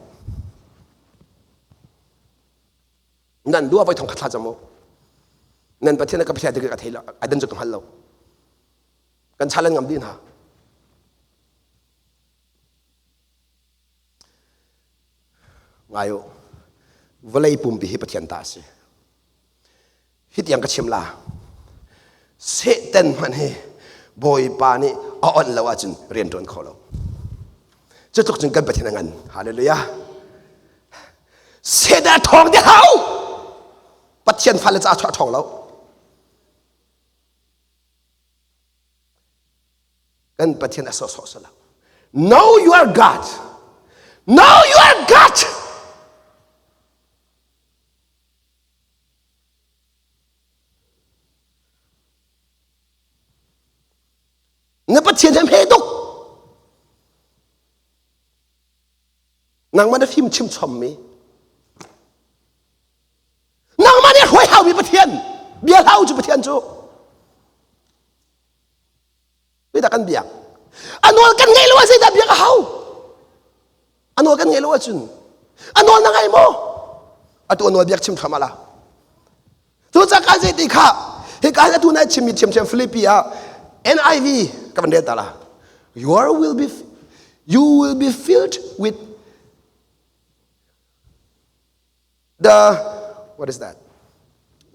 Nan duh ah voi thong khat thla cam u. Nan Pathian ka Pathian ti ka thei lo. Ai dan cu ka hngal lo. Kan challenge ngam dih hna. Ngai u. Vawlei pumpi hi Pathian ta a si. Hi tiang ka chim la. Satan hmanh hi Bawipa nih a onh lo ahcun rian ṭuan kho lo. Cu tluk cun kan Pathian a ngan. Hallelujah. Satan a ṭhawng ti hau. Pathian fale caah a ṭhawng lo. Kan Pathian a sawhsawh si lo. Know your God. Know your God. Na Pathian he hme tuk. Nangmah na fim chim chommi. Nangmah nih hruai haumi Pathian. Bia hlau cu Pathian cu. Zeidah kan biak? A nawl kan ngaih lo ah zeidah biak a hau? A nawl kan ngaih lo ahcun a nawl na ngai maw? Atu a nawl biak chim hram ala. Cu cakah zei ti kha hika hin atu nai chimmi thiamthiam Philippi ah NIV ka van rel ta la. Your will be you will be filled with the what is that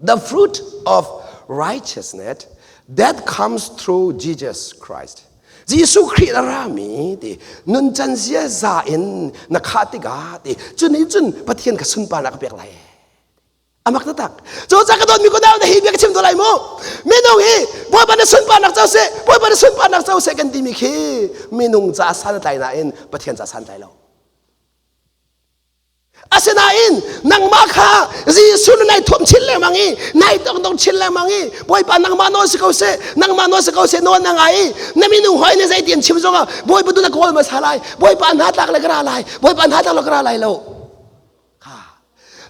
the fruit of righteousness that comes through Jesus Christ Jesuh Khrih a rami ti nuncan ziaza in na khah tikah ti cun cun Pathian ka sunparnak ka pek lai amak taktak cu ca ka dawtmi ko nau na hi bia ka chim to lai mu minung hi Bawipa na sunparnak co seh Bawipa na sunparnak co seh kan timi khi minung ca san a tlai nain Pathian ca san tlai lo Asinain nangmah kha Jesuh na nai thuam chin lengmang i nai tongdong chin lengmang i Bawipa nangmah nawl si ko seh nangmah nawl si ko seh nawl na ngai i na minung hawi nih zeiti an chim zongah Bawipa tu na kawl hmasa lai Bawipa hna tlak le ka ra lai Bawipa hna tlak le ka ra lai lo kha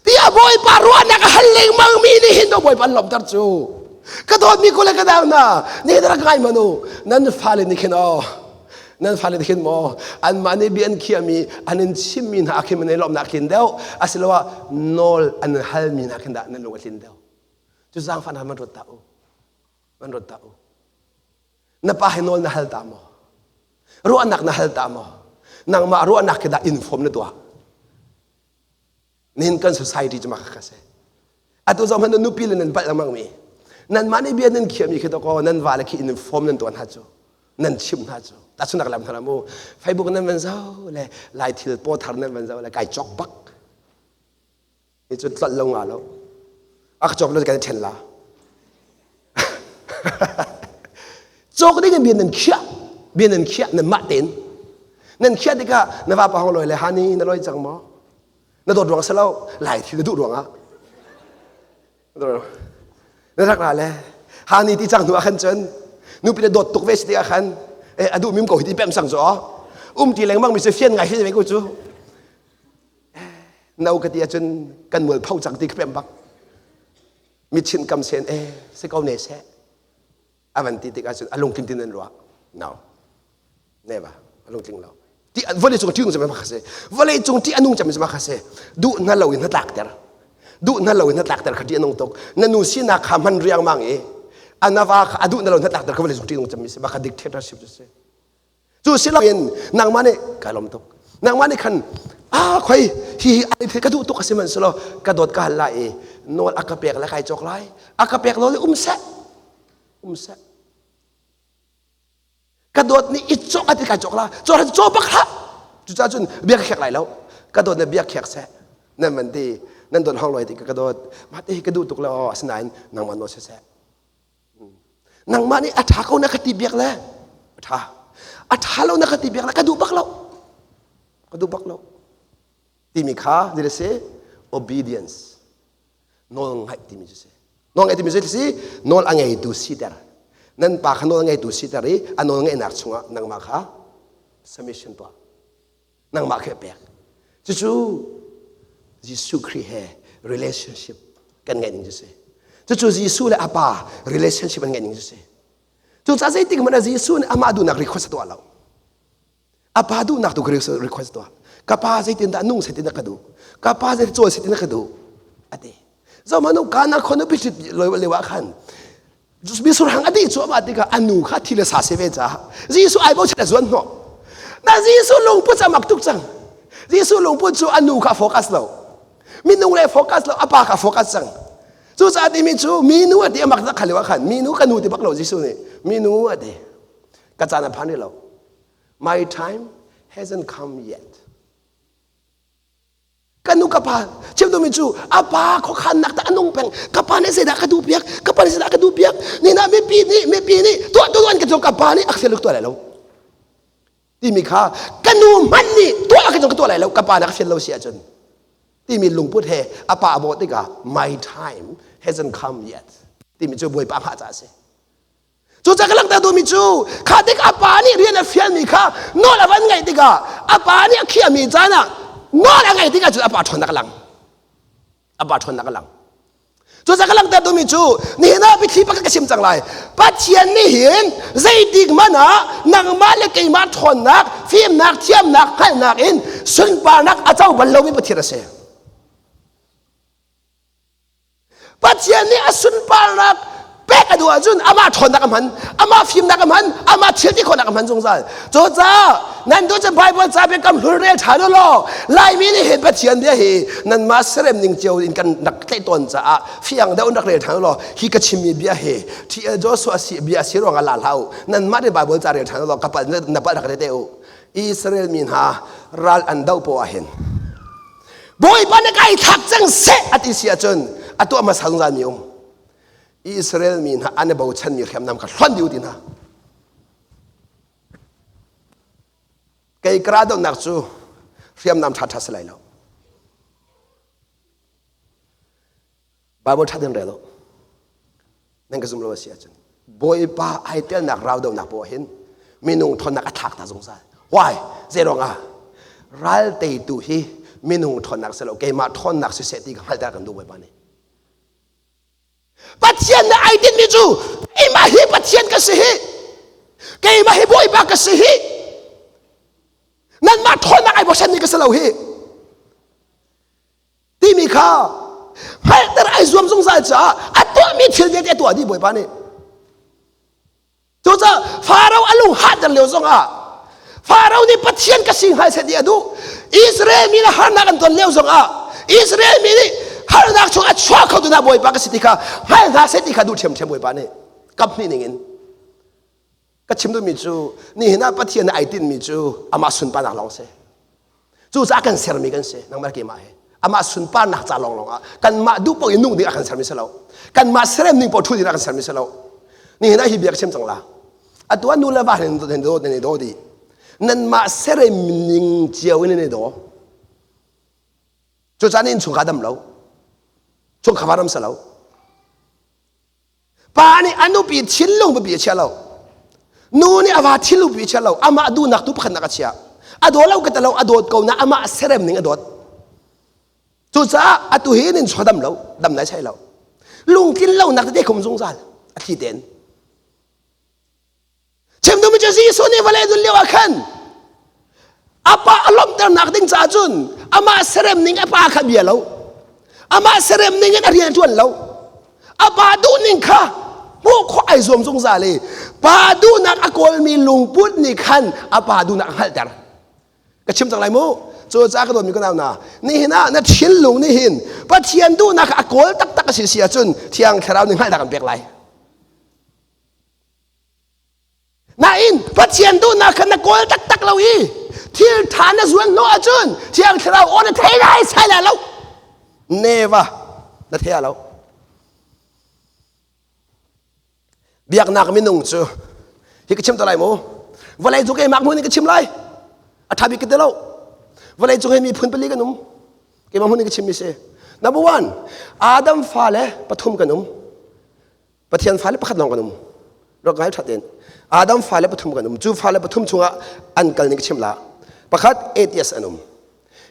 tiah Bawipa ruahnak a hal lengmang mi nih hin Bawipa an lawmhter cu ka dawtmi kule ka nau hna nih rak ngai hmanh u nan fale nih khin aw nan fale nih khin maw anmah nih bia an khiahmi an in chimmi hna ah khin nan i lawmhnak a tlin deuh asiloah nawl an halmi hna khin dah nan lung a tlin deuh cu zaangfah hna man ruat ta u man ruat ta u na pa he nawl na hal ta maw ruahnak na hal ta maw nangmah ruahnak khi dah inform na tuah Nihin kan society cu mah kha si. Atu zong hmanh nupi le nan palh lengmang mi. Nanmah nih bia nan khiahmi khi to nan va le khi in form nan tuah hna cu. Nan chimh hna cu. Tahchunhnak lam hna mu. Facebook nan van zoh le lai thil paw thar nan van zoh le kai cawk bak. Hi cu tlolh lo nga lo. A ka cawk lo kan ṭhen la. Cawk ding in bia nan khiah. Bia nan khiah nan mah tein. Nan khiah tikah na vapa hong loi le hani na loi cang maw? Na dawt ruang si lo lai thil na duh ruangah na rak ra le hani ti cang hnu ah khan cun nupi na dawt tuk ve si tikah khan eh a duh mim ko hi ti pem sang cu um ti lengmang mi si fian ngai si ve ko cu no ka ti ahcun kan mual pho cang ti ka pem bak mi chin kam sen eh si ko ne seh a van ti tikah cun a lungtling tin an ruah no never a lungtling lo ti vawlei cung ṭih nung kha si vawlei cung ṭih a nung cem kha si duh na lo in na tlakter duh na lo in na tlakter kha ṭih a nung tuk na nu sinak kha hman riangmang i anava kha a duh na lo na tlakter kha vawlei cung ṭih nung cem si baka dictatorship cu si Cu si loin nangmah nih kai lawm tuk. Nangmah nih khan ah khoi hi hi ka duh tuk a si man selaw ka dawt ka hal lai i Nawl a ka pek le kai cawk lai. A ka pek lo le um seh. Um seh. Ka dawt nih i cawk a ti kai cawk la. Cawk la caw bak hlah. Cucaah cun bia ka khek lai lo. Ka dawt na bia khek seh. Nan man ti nan dawt hong loi ti ka dawt. Mah te hi ka duh tuk le aw asinain nangmah nawl siseh. Nangmah nih a ṭha ko na ka ti biak le a ṭha. A ṭha lo na ka ti biak le ka duh bak lo. Ka duh bak lo. Timi kha zei a si? Obedience. Nawl ngaih timi cu si. Nawl ngaih timi zei si? Nawl a ngeitu siter. Nan pa kha nawl ngeitu siter i a nawl ngeihnak chungah nangmah kha submission tuah. Nangmah kha pek. Cucu Jesuh Khrih he relationship kan ngeih ning cu si. Cucu Jesuh le a pa relationship an ngeih ning cu si. Cucaah zeitik hmanh ah Jesuh nih amah duhnak request a tuah lo. A pa duhnak tu request tuah. Ka pa zeitindah nung seh ti na ka duh. Ka pa zei cawl seh ti na ka duh. A ti. Zohmanh u Kana khua nupi ṭhit lio ah khan Misur hang a dih cuahmah tikah a nu kha thi le sa si ve caah Jesuh ai bochan a zuan hnawh. Na Jesuh lungput a mak tuk cang. Jesuh lungput cu a nu kha focus lo. Minung le focus lo, a pa kha focus cang. Cucaah timi cu minu a ti a mak tak kha lio ah khan minu ka nu ti bak lo Jesuh nih minu a ti. Ka caan a phan rih lo. My time hasn't come yet. Ka nu ka pa chim duhmi cu a pa khuakhannak ta a nung peng. Ka pa nih zeidah ka duh piak? Ka pa nih zeidah ka duh piak? Ni na mipi nih mipi nih tuah tuah an ka tuah ka pa nih a ka fial tuah lai lo. Timi kha ka nu hmanh nih tuah ka ka tuah lai lo. Ka pa nih a ka fial lo si ahcun timi lungput he a pa a bawh tikah my time hasn't come yet timi cu Bawipa hngah caah a si. Cucaah ka langhter duhmi cu kha tik a pa nih rian a fialmi kha nawl a van ngaih tikah a pa nih a khiahmi caan ah nawl a ngaih tikah cun a pa ṭhawnnak a lang. A pa ṭhawnnak a lang. Cucaah ka langhter duhmi cu nihin ah biathli pakhat ka chim cang lai. Pathian nih hin zeitik hmanh ah nangmah le keimah ṭhawnnak, fimnak, thiamnak, hngalhnak in sunparnak a co bal lomi Pathian a si. Pathian nih a sunparnak pek a duh ahcun amah ṭhawnnak a hman, amah fimnak a hman, amah thil ti khawhnak a hman zungzal. Cucaah nan duh cun Bible ca biakam hlun rel ṭhan u law Laimi nih hin Pathian bia hi nanmah serem ning cio in kan rak tlaih tawn caah fiang deuh in rak rel ṭhan u law hi ka chimmi bia hi T.L. Joshua si bia si ruangah la hlah u. Nanmah nih Bible ca rel ṭhan u law ka palh na palh rak te u. Israel mi hna ral an doh poah hin Bawipa na kai thlak cang seh a ti si ahcun a tuah hmasa zungzal mi um. Israel mi hna an i bochanmi hriamnam kha hlonh dih u ti hna. Kei ka dohnak cu hriamnam ṭhaṭha si lai lo. Bible ṭha tein rel u. Nan ka zum lo a si ahcun Bawipa ai telnak rau dohnak poah hin minung ṭhawnnak a thlak ta zungzal. Why? Zeiruang ah? Ral teitu hi minung ṭhawnnak si lo keimah ṭhawnnak siseh ti ka hngalhter kan duh Bawipa nih. Pathian nih ai tinhmi cu keimah hi Pathian ka si hi keimah hi Bawipa ka si hi nanmah ṭhawnnak ai bochanmi ka si lo hi timi kha hngalhter ai zuam zungzal caah a tuahmi thil vialte a tuah dih Bawipa nih. Cucaah Faro a lung hahter lio zongah Faro nih Pathian ka si hngal seh ti a duh. Israel mi nih harnak an ton lio zongah Israel mi nih harnak chung a chuah kho tu hna Bawipa ka si ti kha hngal hna seh ti kha duh ṭhiamṭhiam Bawipa nih kap hnih ning in ka chim duhmi cu nihin ah Pathian nih ai tinhmi cu amah sunparnak lawng si. Cucaah kan sermi kan si nangmah keimah he. Amah sunparnak ca lawnglawng ah kanmah duh paoh in nung ding ah kan sermi si lo. Kanmah serem ning paoh ṭhu ding ah kan sermi si lo. Nihin ah hi bia ka chim cang la. Atu ah nu le va nan daw nan i daw dih. Nanmah serem ning cio in nan i daw. Cucaah na innchungkhar dam lo. Chungkhar va ram si lo. Pa nih a nupi thinlung biapi a chia lo. Nu nih a va thinlung biapi a chia lo. Amah duhnak tu pakhatnak a chia. A daw lo ka ti lo, a dawt ko na amah serem ning a dawt. Cucaah atu hi nin chaw dam lo, dam nai sai lo. Lungtlin lonak tete khum zungzal a thli ten. Chim duhmi cu Jesuh nih vawlei dun lio ah khan a pa a lawmhternak ding caah cun amah serem ning a pa kha bia lo. Amah serem ning in a rian a ṭuan lo. A pa duhning kha hmuh khawh ai zuam zungzal i pa duhnak a kawlmi lungput nih khan a pa duhnak a hngalhter. Ka chim cang lai mu. Cu ca ka dawtmi ka nau na nihin ah na thinlung nih hin Pathian duhnak a kawl taktak a si si ahcun Thiang Thlarau nih hngalhnak an pek lai. Nain Pathian duhnak kha na kawl taktak lo i thil ṭha na zuan hnawh ahcun Thiang Thlarau aw na thei lai sai lai lo. Never na thei lo. Biaknak minung cu hi ka chim to lai mu. Vawlei cung keimah hmun in ka chim lai. A ṭha bik ka ti lo. Vawlei cung hi miphun pali kan um. Keimah hmun in ka chimmi si. Number one, Adam fale pathum kan um. Pathian fale pakhat lawng kan um. Rak ngai ṭhat in. Adam fale pathum kan um. Cu fale pathum chungah an kal ning ka chim la. Pakhat atheist an um.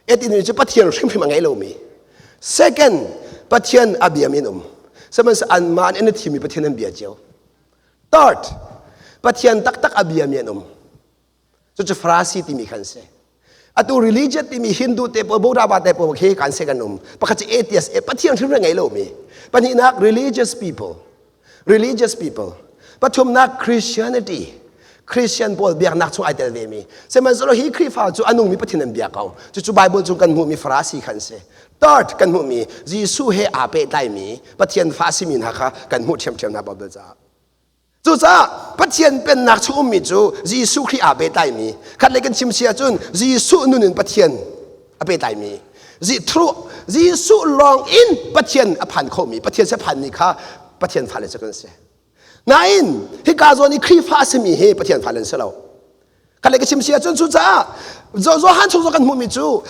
Atheist cu Pathian hrimhrim a ngei lomi. Second, Pathian a biami an um. Sihmanhsehlaw anmah an i thimmi Pathian an bia cio. Third, Pathian taktak a biami an um. Cucu Farasi timi khan si. Atu religion timi Hindu te pawl, Buddha te pawl khi kan se kan um. Pakhat cu atheist, eh, Pathian hrimhrim ngei lomi. Pahnihnak religious people. Religious people. Pathumnak Christianity. Christian pawl biaknak chung ai tel ve mi. Sihmanhsehlaw hi Khrihfa cu a nungmi Pathian an bia ko. Cucu Bible chung kan hmuhmi Farasi khan si. Third kan hmuhmi Jesuh he aa pehtlaimi Pathian fa simi hna kha kan hmuh ṭhiamṭhiam hna Bible caah. Cucaah Pathian pennak chung ummi cu Jesuh Khrih aa pehtlaimi khatlei kan chim si ahcun Jesuh nun in Pathian a pehtlaimi through Jesuh lawng in Pathian a phan khomi Pathian se phanmi kha Pathian fale cu kan si. Nain hika zawn i Khrihfa a simi hi Pathian fale an si lo. Khatlei ka chim si ahcun cucaah Johan chung kan hmuhmi cu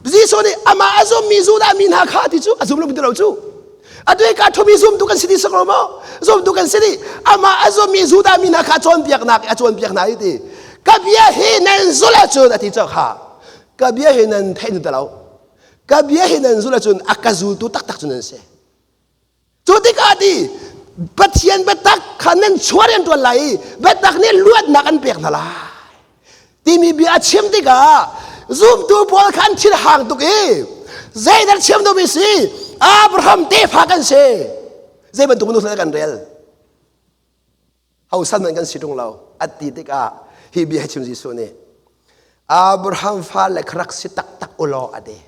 Jesuh nih amah a zummi Judah mi hna kha ti cu a zum lo ti lo cu. Atu hi ka thumi zumtu kan si ti sak lo maw? Zumtu kan si dih. Amah a zummi Judah mi hna kha cawnpiaknak a cawnpiak hna i ti. Ka bia hi nan zulh ahcun a ti cu kha. Ka bia hi nan theih ti lo. Ka bia hi nan zulh ahcun a ka zultu taktak cu nan si. Cu tikah ti Pathian biatak kha nan chuah rian ṭuan lai i biatak nih luatnak an pek hna lai timi bia a chim tikah zumtu pawl kha an thil hang tuk i zeidah chim duhmi si Abraham tefa kan si zei bantuk minung kan rel hosan man kan si ṭung lo at ti tikah hi bia hi chim Jesuh nih Abraham fale kha rak si taktak ulaw a ti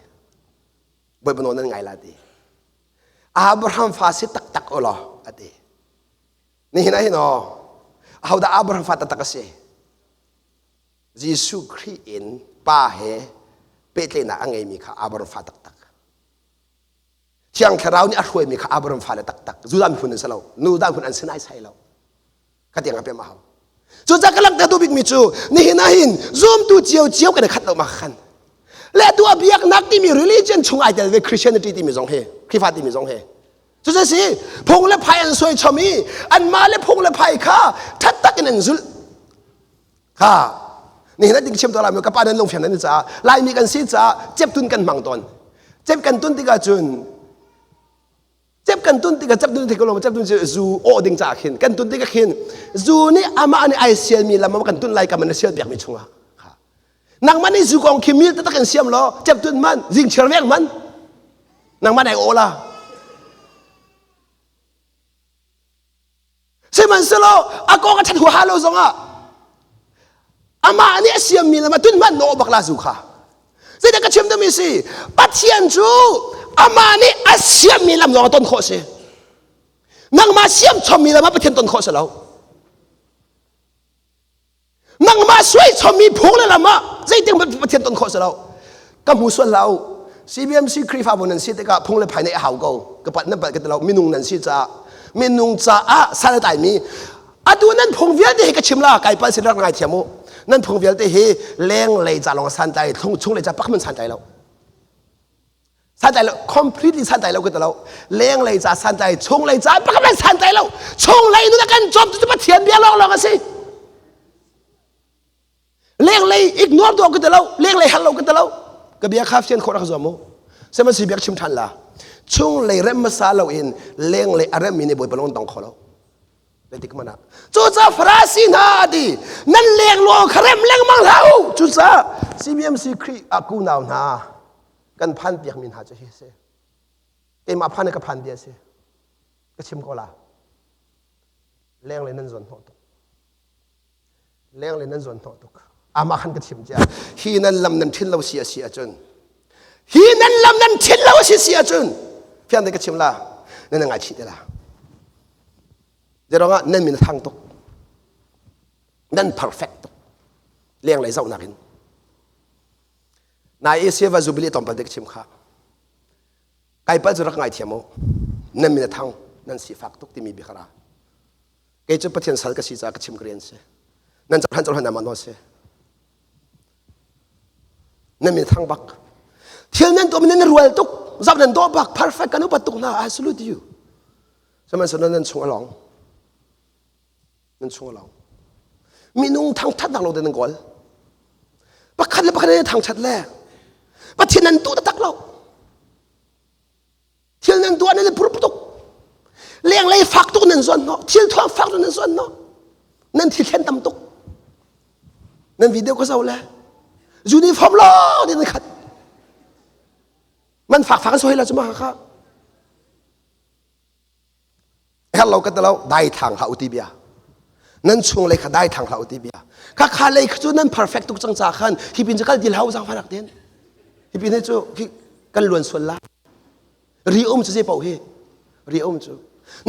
Bawipa nawl nan ngai la ti Abraham fa si taktak u law a ti. Nihin ah hin aw, ahodah Abraham fa taktak a si? Jesuh Khrih in pa he pehtlaihnak a ngeimi kha Abraham fa taktak. Thiang Thlarau nih a hruaimi kha Abraham fale taktak. Judah miphun an si lo. Judah miphun an si naisai lo. Khatiang a pem a hau. Cucaah ka langhter duh bikmi cu nihin ah hin zumtu cio cio kan i khat lo ma khan. Le atu a biaknak timi religion chung ai tel ve Christianity timi zong hi, Khrihfa timi zong hi. Cucu si phung le phai an suai chom i anmah le phung le phai kha that tak in an zulh. Kha nihin ah ding chim to lai ka pa nan lungfiang nan caah Laimi kan si caah ceptun kan hmang tawn. Cep kan tun tikah cun Cep kan tun tikah cep tun thei ko lo cep tun cu zu awh ding caah khin kan tun tikah khin zu nih amah nih ai sialmi lam kan tun lai kam an sial piakmi chungah nangmah nih zu kong khi mil taktak in siam law cep tun man zing chiar vek man nangmah nai aw la Sihmanhsehlaw a kong a ṭhat huaha lo zongah amah nih a siammi le tun hmanh nawh bak la zu kha. Zeidah ka chim duhmi si? Pathian cu amah nih a siammi lam zong a ton khawh si. Nangmah siam chommi lam ah Pathian ton khawh si lo. Nangmah suai chommi phung le lam ah zeitin Pathian ton khawh si lo. Ka hmu sual hlah u. CBMC Khrihfabu nan si tikah phung le phai neih a hau ko. Ka pat nan palh ka ti lo. Minung nan si caah minung caah san a tlaimi atu nan phung vialte hi ka chim la kai pal sin rak ngai thiam u. Nan phung vialte hi leng lei ca lawng san tlai chung lei ca pak man san tlai lo. Santlai lo completely santlai lo ka ti lo lenglei ca santlai chunglei ca pakhat hmanh santlai lo chunglei nun a kan cawm tu cu Pathian bia lawnglawng a si lenglei ignore tuah ka ti lo lenglei hal lo ka ti lo ka bia kha fian khawh rak zuam mu sihmanhsehlaw bia ka chim ṭhan la chunglei rem hmasa lo in lenglei a remmi nih Bawipa lung tong kho lo Zeitik hmanh ah. Cucaah Farasi hna a ti, nan lengluang kha rem lengmang hlah u. Cucaah CBMC Khrih ah kunau hna kan phan piakmi hna cu hi a si. Keimah phan ka phan bia a si. Ka chim ko la. Lenglei nan zuan hnawh tuk. Lenglei nan zuan hnawh tuk. Amah khan ka chim cia. Hi nan lam nan ṭhin lo si a si ahcun hi nan lam nan ṭhin lo a si si ahcun fiang te ka chim la nan ngaichih te la. Zeirangah nan min a thang tuk. Nan perfect tuk. Lenglei zohnak in. Nai Silver Jubilee tlawmpal te ka chim kha. Kai pal cu rak ngaithiam u. Nan min a thang, nan sifak tuk timi bia kha ra. Kei cu Pathian sal ka si caah ka chim ka rian si. Nan cohlan cohlan amah nawl si. Nan min a thang bak. Thil nan tuahmi nan rual tuk. Zap nan dawh bak. Perfect kan upat tuk hna. I salute you. Sihmanhsehlaw nan chung a lawng. Nan chung a lawng. Minung thangṭhatnak lo nan kawl. Pakhat le pakhat nan thangṭhat le Pathian nan duh taktak lo. Thil nan duah nan i pur tuk. Lenglei fak tuk nan zuan hnawh. Thil thuang fak tuk nan zuan hnawh. Nan thi thlen tam tuk. Nan video ka zoh le uniform lo nan khat. Man fak fak an sohi la cu ma kha. Herh lo ka ti lo dai thang hlah u ti bia nan chung lei kha dai thang hlah u ti bia kha kha lei kha cu nan perfect tuk cang ca khan hi pin cu kal dil hau zang fanak ten hi pin hi cu hi kan luan sual la ri um cu zei paoh hi ri um cu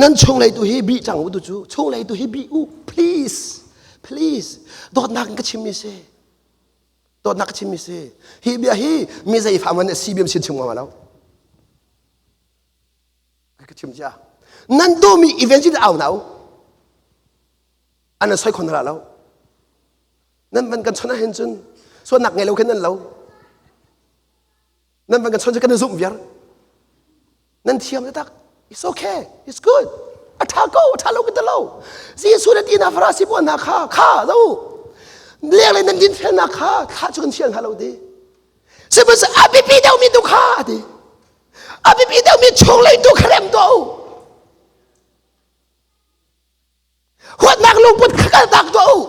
nan chung lei tu hi bi cang u tu cu chung lei tu hi bi u please please dawtnak in ka chim mi si dawtnak ka chim mi si hi bia hi mi zei fa man si biam sin chim ngam lo Ka chim cia. Nan duhmi evangelist au na u. An soi khon ra lo. Nan van kan chon ahhin cun sualnak ngei lo khin nan lo. Nan van kan chon cu kan zumh viar. Nan thiam tak. It's okay. It's good. A tha ko, a tha lo ka lo. Jesuh na ti na Farasi pawl hna kha kha zo. Leng le nan din fel na kha kha cu kan fial hna lo ti. Sihmanhsehlaw a biapi deuhmi tu kha a ti. A biapi deuhmi chunglei tu kha rem tuah u. Huatnak lungput kha kaltak tuah u.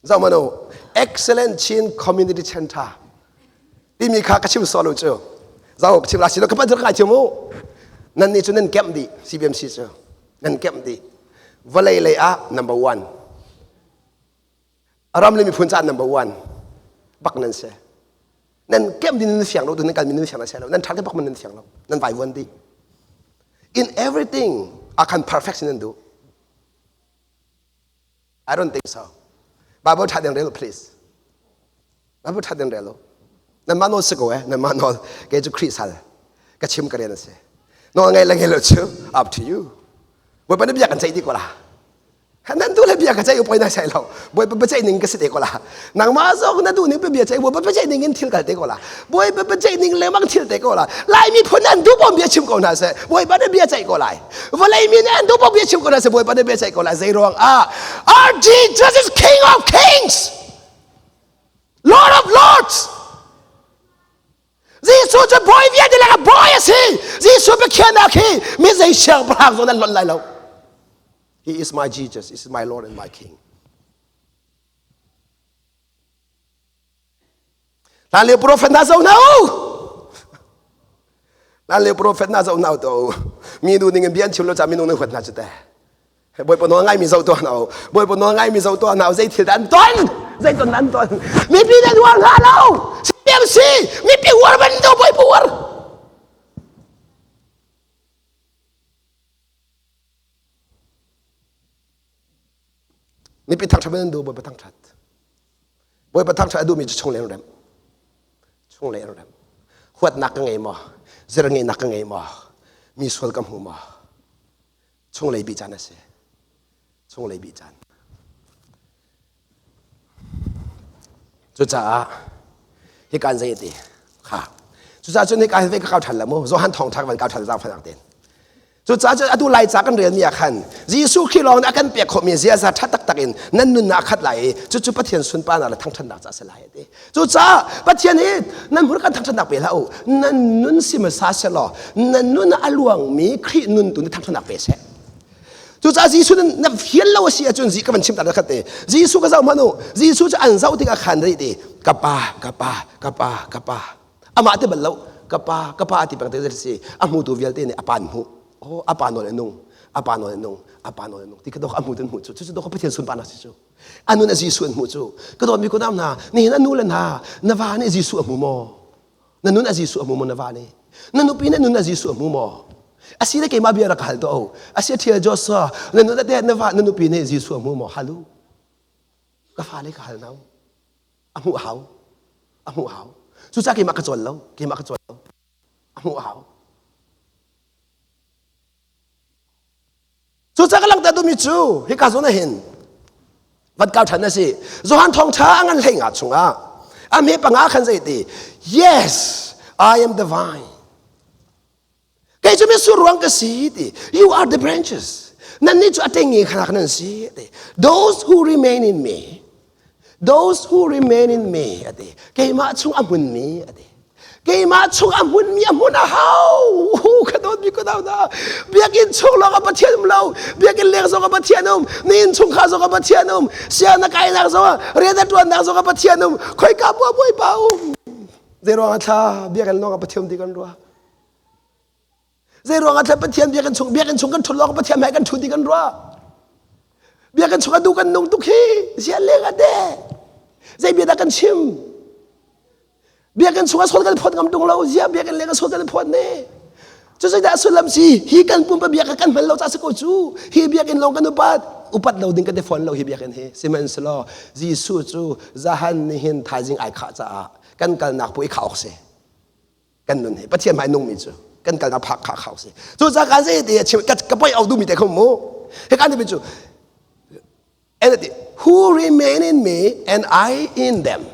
Zoh u, Excellent Chin Community Center timi kha ka chim sual lo cu. Zoh ka chim la si lo ka pan kai thiam u. Nan nih cu nan kemh dih CBMC cu nan kemh dih. Vawlei lei ah number one. Ram le miphun caah number one bak nan si. Nan kemh din nan fiang lo, nan kalmi nan fiang lo, nan ṭhat bak man nan fiang lo, nan vaivuan dih. In everything, a kan perfect sin nan duh. I don't think so. Bible ṭha ding rel please. Bible ṭha ding rel Nan mah nawl si ko eh, nan mah nawl. Kei cu Khrih sal. Ka chim ka rian a si. Nawl ngai le ngai lo cu up to you. Bawipa na bia kan ceih dih ko la. Nan duh le bia ka ceih poi na sai lo. Bawipa biaceih ning ka si te ko la. Nangmah zong na duh ning bia ceih Bawipa biaceih ning in thil kal te ko la. Bawipa biaceih ning lengmang thil te ko la. Laimi phun an duh bom bia chim ko hna seh. Bawipa na bia ceih ko lai. Vawlei mi nih an duh bom bia chim ko hna seh. Bawipa na bia ceih ko lai. Zei ruang ah Our Jesus is King of Kings, Lord of Lords. Jesuh cu bawi vialte lakah bawi a si. Jesuh biakhiahnak hi mi zei siangpahrang zong nan lonh lai lo. He is my Jesus, he is my Lord and my King. Hlan lio prophet hna zoh hna u. Hlan lio prophet hna zoh hna u to. Mi nu ning in bia an chim lo caah minung nan huat hna cu teh. Bawipa nawl ngaimi zoh tuah hna u. Bawipa nawl ngaimi zoh tuah hna u. Zei thil dah an ton? Zei ton an ton? Mipi nan uar hna lo. CMC mipi uar bantuk Bawipa uar. Mipi thangṭhat nan duh Bawipa thangṭhat. Bawipa thangṭhat a duhmi cu chunglei an rem. Chunglei an rem. Huatnak ka ngei maw? Zir ngeihnak ka ngei maw? Mi sual ka hmu maw? Chunglei bih caan a si. Chunglei bih caan. Cucaah hika in zei a ti? Kha. Cucaah cun hika hin ka kau ṭhan la mu. Johan thawngṭha van kau ṭhan zaang fanak tein. Cucaah cun atu lai ca kan relmi ah khan Jesuh Khrih lawng nih a kan pek khawhmi ziaza ṭha taktak in nan nunnak a khat lai i cucu Pathian sunparnak le thangṭhatnak caah a si lai a ti. Cucaah Pathian hi nan hmur kan thangṭhatnak pe hlah u. Nan nun si hmasa selaw nan nun ah a luangmi Khrih nun tu nih thangṭhatnak pe seh. Cucaah Jesuh na fial lo a si ahcun zi ka van chim ta khat te. Jesuh ka zoh hmanh u. Jesuh cu an zoh tikah khan rih ti ka pa ka pa ka pa ka pa amah ti bal lo ka pa ka pa ti peng te si a hmutu vialte nih a pa an hmuh. Oh a pa nawl a nung. A pa nawl in nung, a pa nawl in nung. Ti ka dawk a hmu ten hmuh cu. Cucu dawk Pathian sunparnak si cu. A nun a Jesuh an hmuh cu. Ka dawtmi kunam hna, nihin a nu le hna, na va nih Jesuh a hmu maw? Na nun a Jesuh a hmu maw na va nih? Na nupi nih nun a Jesuh a hmu maw? Asi le keimah bia rak hal to o. Asi thial Joshua, na nun a na va na nupi nih Jesuh a hmu maw? Halu. Ka fale ka hal nau. A hmuh hau. A hmuh hau. Cucaah keimah ka cawl lo. Keimah ka cawl lo. A hmuh hau. Cucaah ka langhter duhmi cu hika zawn ah hin van kau ṭhan a si. Johan thawngṭha a ngan hlei nga chungah a hme panga khan zei ti Yes, I am the vine. Kei cu mitsur ruang ka si ti. You are the branches. Nannih cu a ṭengnge kha nan si ti. Those who remain in me Those who remain in me ati. Keimah chung a hmunmi ati. Keimah chung a hmunmi a hmun a hau. Ka dawt mi ka dau da. Biakinn chung lawng a Pathian um lo. Biakinn leng zong a Pathian um. Ni inn chungkhar zong a Pathian um. Sia na kainak zong ah rian na tuannak zong a Pathian um. Khoika bua bawipa um. Zei ruang ah thla biakinn lawng a Pathian ti kan ruah. Zei ruangah thla Pathian biakinn chung biakinn chung kan ṭhut lawng Pathian hmai kan ṭhu ti kan ruah. Biakinn chung adu kan nung tuk hi zian leng ate. Zei bia dah kan chim? Biakinn chung ah sual kan phawt ngam tung lo zia biakinn leng ah sual kan phawt ne. Cu zeidah sullam si hi kan pumpa biak kan hman lo ca si ko cu hi biakinn lawng kan upat upat lo ding kan ti fawn lo hi biakinn hi sihmanhsehlaw Jesuh cu zahan nihin thaizing ai khah caah kan kalnak pu i khah awk si kan nun hi pathian hmai nungmi cu kan kalnak phak kha khau si cu ca kan zei ti chim ka ka poi au duhmi te khum mu he kan ti cu and who remain in me and I in them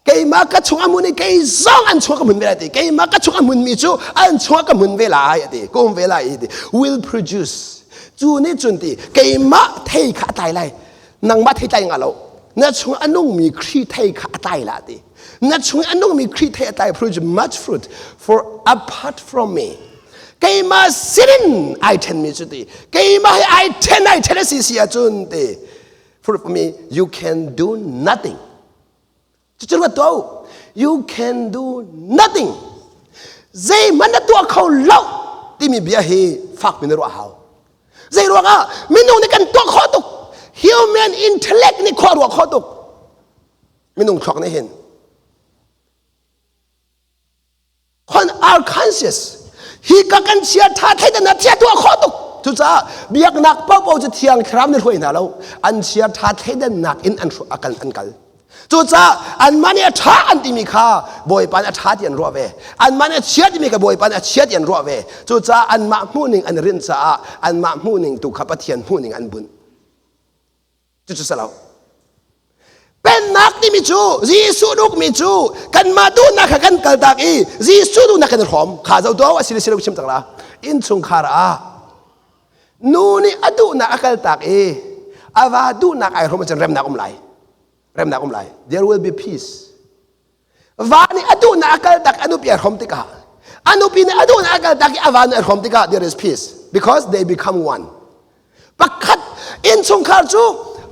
keimah ka chung a mun i kei zong an chung ka mun ve lai ti keimah ka chung a mun mi cu an chung ka mun ve lai ati ka um ve lai ti will produce cu nih cun ti keimah thei kha a tlai lai nangmah thei tlai nga lo na chung a nungmi Khrih thei kha a tlai la ti na chung a nungmi Khrih thei a tlai produce much fruit for apart from me keimah sinin ai ṭhenmi cu ti keimah hi ai ṭhen ai ṭhen a si si ahcun ti for me you can do nothing cucu ruat tuah u you can do nothing zeihmanh na tuah kho lo timi bia hi fak mi na ruah hau zei ruangah minung nih kan tuah khawh tuk human intellect nih khua ruah khawh tuk minung thluak nih hin Khon are conscious. Hi ka kan chia tha thei na thia tuah khawh tuk. Cucaah biaknak paohpaoh cu thiang thlarau nih hruai hna lo. An chia tha thleidannak in an akal an kal. Cucaah anmah nih a ṭha an timi kha Bawipa nih a ṭha ti an ruah ve. Anmah nih a chia timi kha Bawipa nih a chia ti an ruah ve. Cucaah anmah hmuhning an rinh caah anmah hmuhning tu kha Pathian hmuhning an bunh. Cucu si lo. Pennak timi cu Jesuh dukmi cu kanmah duhnak kha kan kaltak i Jesuh duhnak kan i hrawm. Kha zo do a si le si lo chim cang la. Innchungkhar ah nu nih a duhnak a kaltak i a va duhnak ai hrawm ahcun remnak um lai. Remnak um lai. There will be peace. Va nih a duhnak a kaltak a nupi a hrawm tikah a nupi nih a duhnak a kaltak i a va nih a hrawm tikah there is peace because they become one. Pakhat innchungkhar cu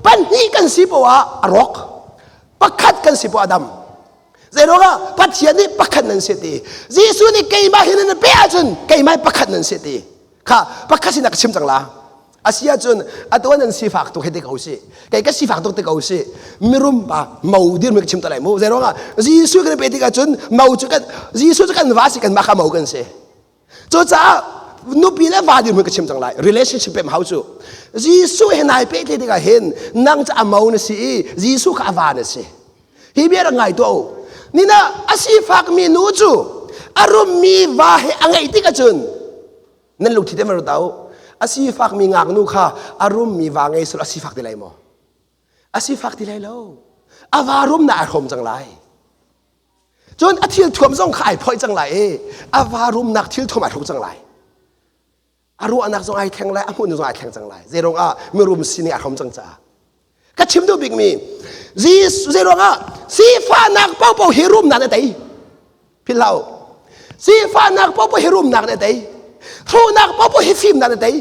pahnih kan si poah a rawk. Pakhat kan si poah a dam. Zeiruangah Pathian nih pakhat nan si ti. Jesuh nih keimah hin nan pe ahcun keimah pakhat nan si ti. Kha pakhat sinak ka chim cang la. Asi ahcun atu nan sifak tuk he te ko si. Kei ka sifak tuk te ko si. Mirum pa mo dir mi ka chim ta lai mu. Zeiruangah Jesuh kan pe tik ahcun mo cu kan Jesuh cu kan va si kan mah kha mo kan si. Cucaah nupi le va dirhmun ka chim cang lai. Relationship pem hau cu. Jesuh he nai pe te tikah hin nang cu a mo na si i Jesuh kha a va na si. Hi bia rak ngai tuah u. Nina a sifakmi nu cu a rummi va he a ngeih tik ahcun Nan lungthi te van u. A sifakmi ngaknu kha a rummi va ngei sul a sifak ti lai maw? A sifak ti lai lo. A va rumnak ai hrawm cang lai. Cun a thil thuam zong kha ai phoih cang lai i a va rumnak thil thuam ai hruk cang lai. A ruahnak zong ai thleng lai, a hmuhnak zong ai thleng cang lai. Zeiruang ah mirum sining ai hrawm cang caah. Ka chim duh bikmi zeiruang ah sifahnak paohpaoh hi rumnak na tei. Philh hlah u. Sifahnak paohpaoh hi rumnak na tei. Hruhnak paohpaoh hi fimnak na tei.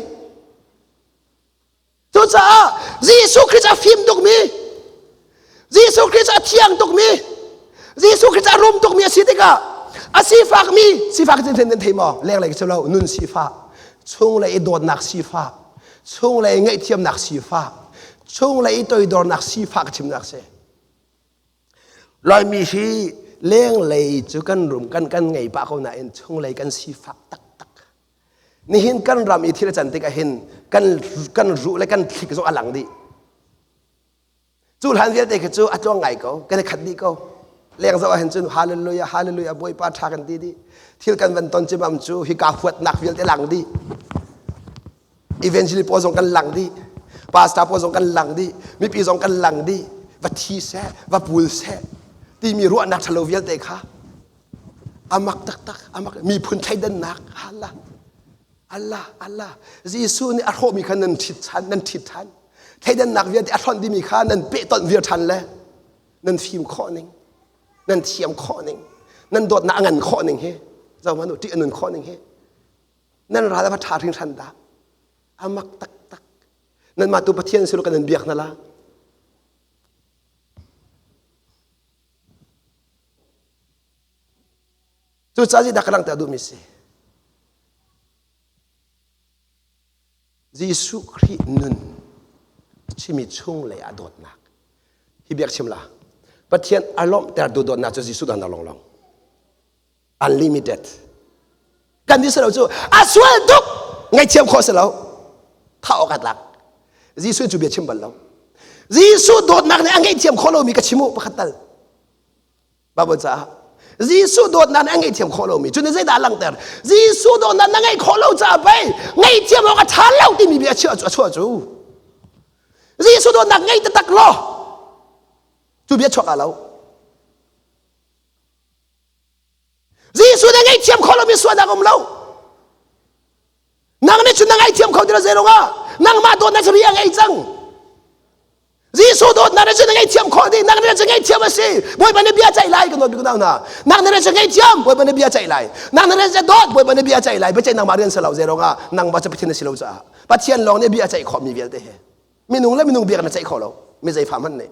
Cucaah Jesuh Christ a fim tukmi, Jesuh Christ a thiang tukmi, Jesuh Christ a rum tukmi a si tikah a sifakmi, sifak cu nan thei maw? Lenglei ka si lo, nun sifah. Chunglei i dawtnak sifah, chunglei i ngaihthiamnak sifah, chunglei i toidornak sifah ka chimnak si. Laimi hi lenglei cu kan rum kan kan ngei pah ko nain chunglei kan sifak taktak. Nihin kan ram i thil a can tikah hin kan kan ruh le kan thlik zong a lang dih. Cu hlan vialte khi cu a tluang ngai ko, kan i khat dih ko. Leng zoh ahhin cun hallelujah hallelujah Bawipa ṭha kan ti dih. Thil kan van ton cimam cu hika huatnak vialte lang dih. Evangelist pawl zong kan lang dih. Pastor pawl zong kan lang dih. Mipi zong kan lang dih. Va thi seh, va pul seh timi ruahnak ṭhalo vialte kha amak taktak amak miphun thleidannak Allah Allah Allah Jesuh nih a hrawhmi kha nan ṭhit ṭhan nan ṭhit ṭhan thleidannak vialte a hlonh dimi kha nan pehtonh viar ṭhan le nan fim khawh ning nan thiam khawh ning nan dawtnak a ngan khawh ning hi zoh hmanh u ṭih a nun khawh ning hi nan ral a va ṭha hringhran dah a mak taktak nanmah tu Pathian si lo kan in biak hna la Cucaah zeidah ka langhter duhmi si? Jesuh Khrih nun a chimi chunglei ah dawtnak. Hi biak chim la. Pathian a lawmhter tu dawtnak cu Jesuh dawtnak lawnglawng. Unlimited. Kan ti lo cu a sual tuk ngaihthiam khawh si lo. Thah awk a tlak. Jesuh cu bia chim bal lo. Jesuh dawtnak nih a ngaihthiam khawh lomi ka chim u pakhat tal. Bible caah Jesuh dawtnak nih a ngaihthiam khawh lomi cu nih zeidah a langhter Jesuh dawtnak na ngeih khawh lo caah pei ngaihthiam awk a ṭha lo timi bia a chuah cu a chuah cu Jesuh dawtnak ngei taktak law cu bia chuak ah lo Jesuh nih ngaihthiam khawh lomi sualnak um lo Nang nih cun na ngaihthiam kho ti lo zei ruangah nangmah dawtnak cu ri a ngei cang. Jesuh dawtnak nih cun na ngaihthiam khawh dih. Nang nih cun ngaihthiam a si. Bawipa nih bia ceih lai kan dawt bik hna. Nang nih cun ngaihthiam Bawipa nih bia ceih lai. Nang nih cun dawt Bawipa nih bia ceih lai. Biaceih nangmah rian si lo zei ruangah nangmah cu Pathian na si lo caah. Pathian lawng nih bia ceih khawh mi vialte he. Minung le minung bia na ceih kho lo. Mi zeifa hmanh nih.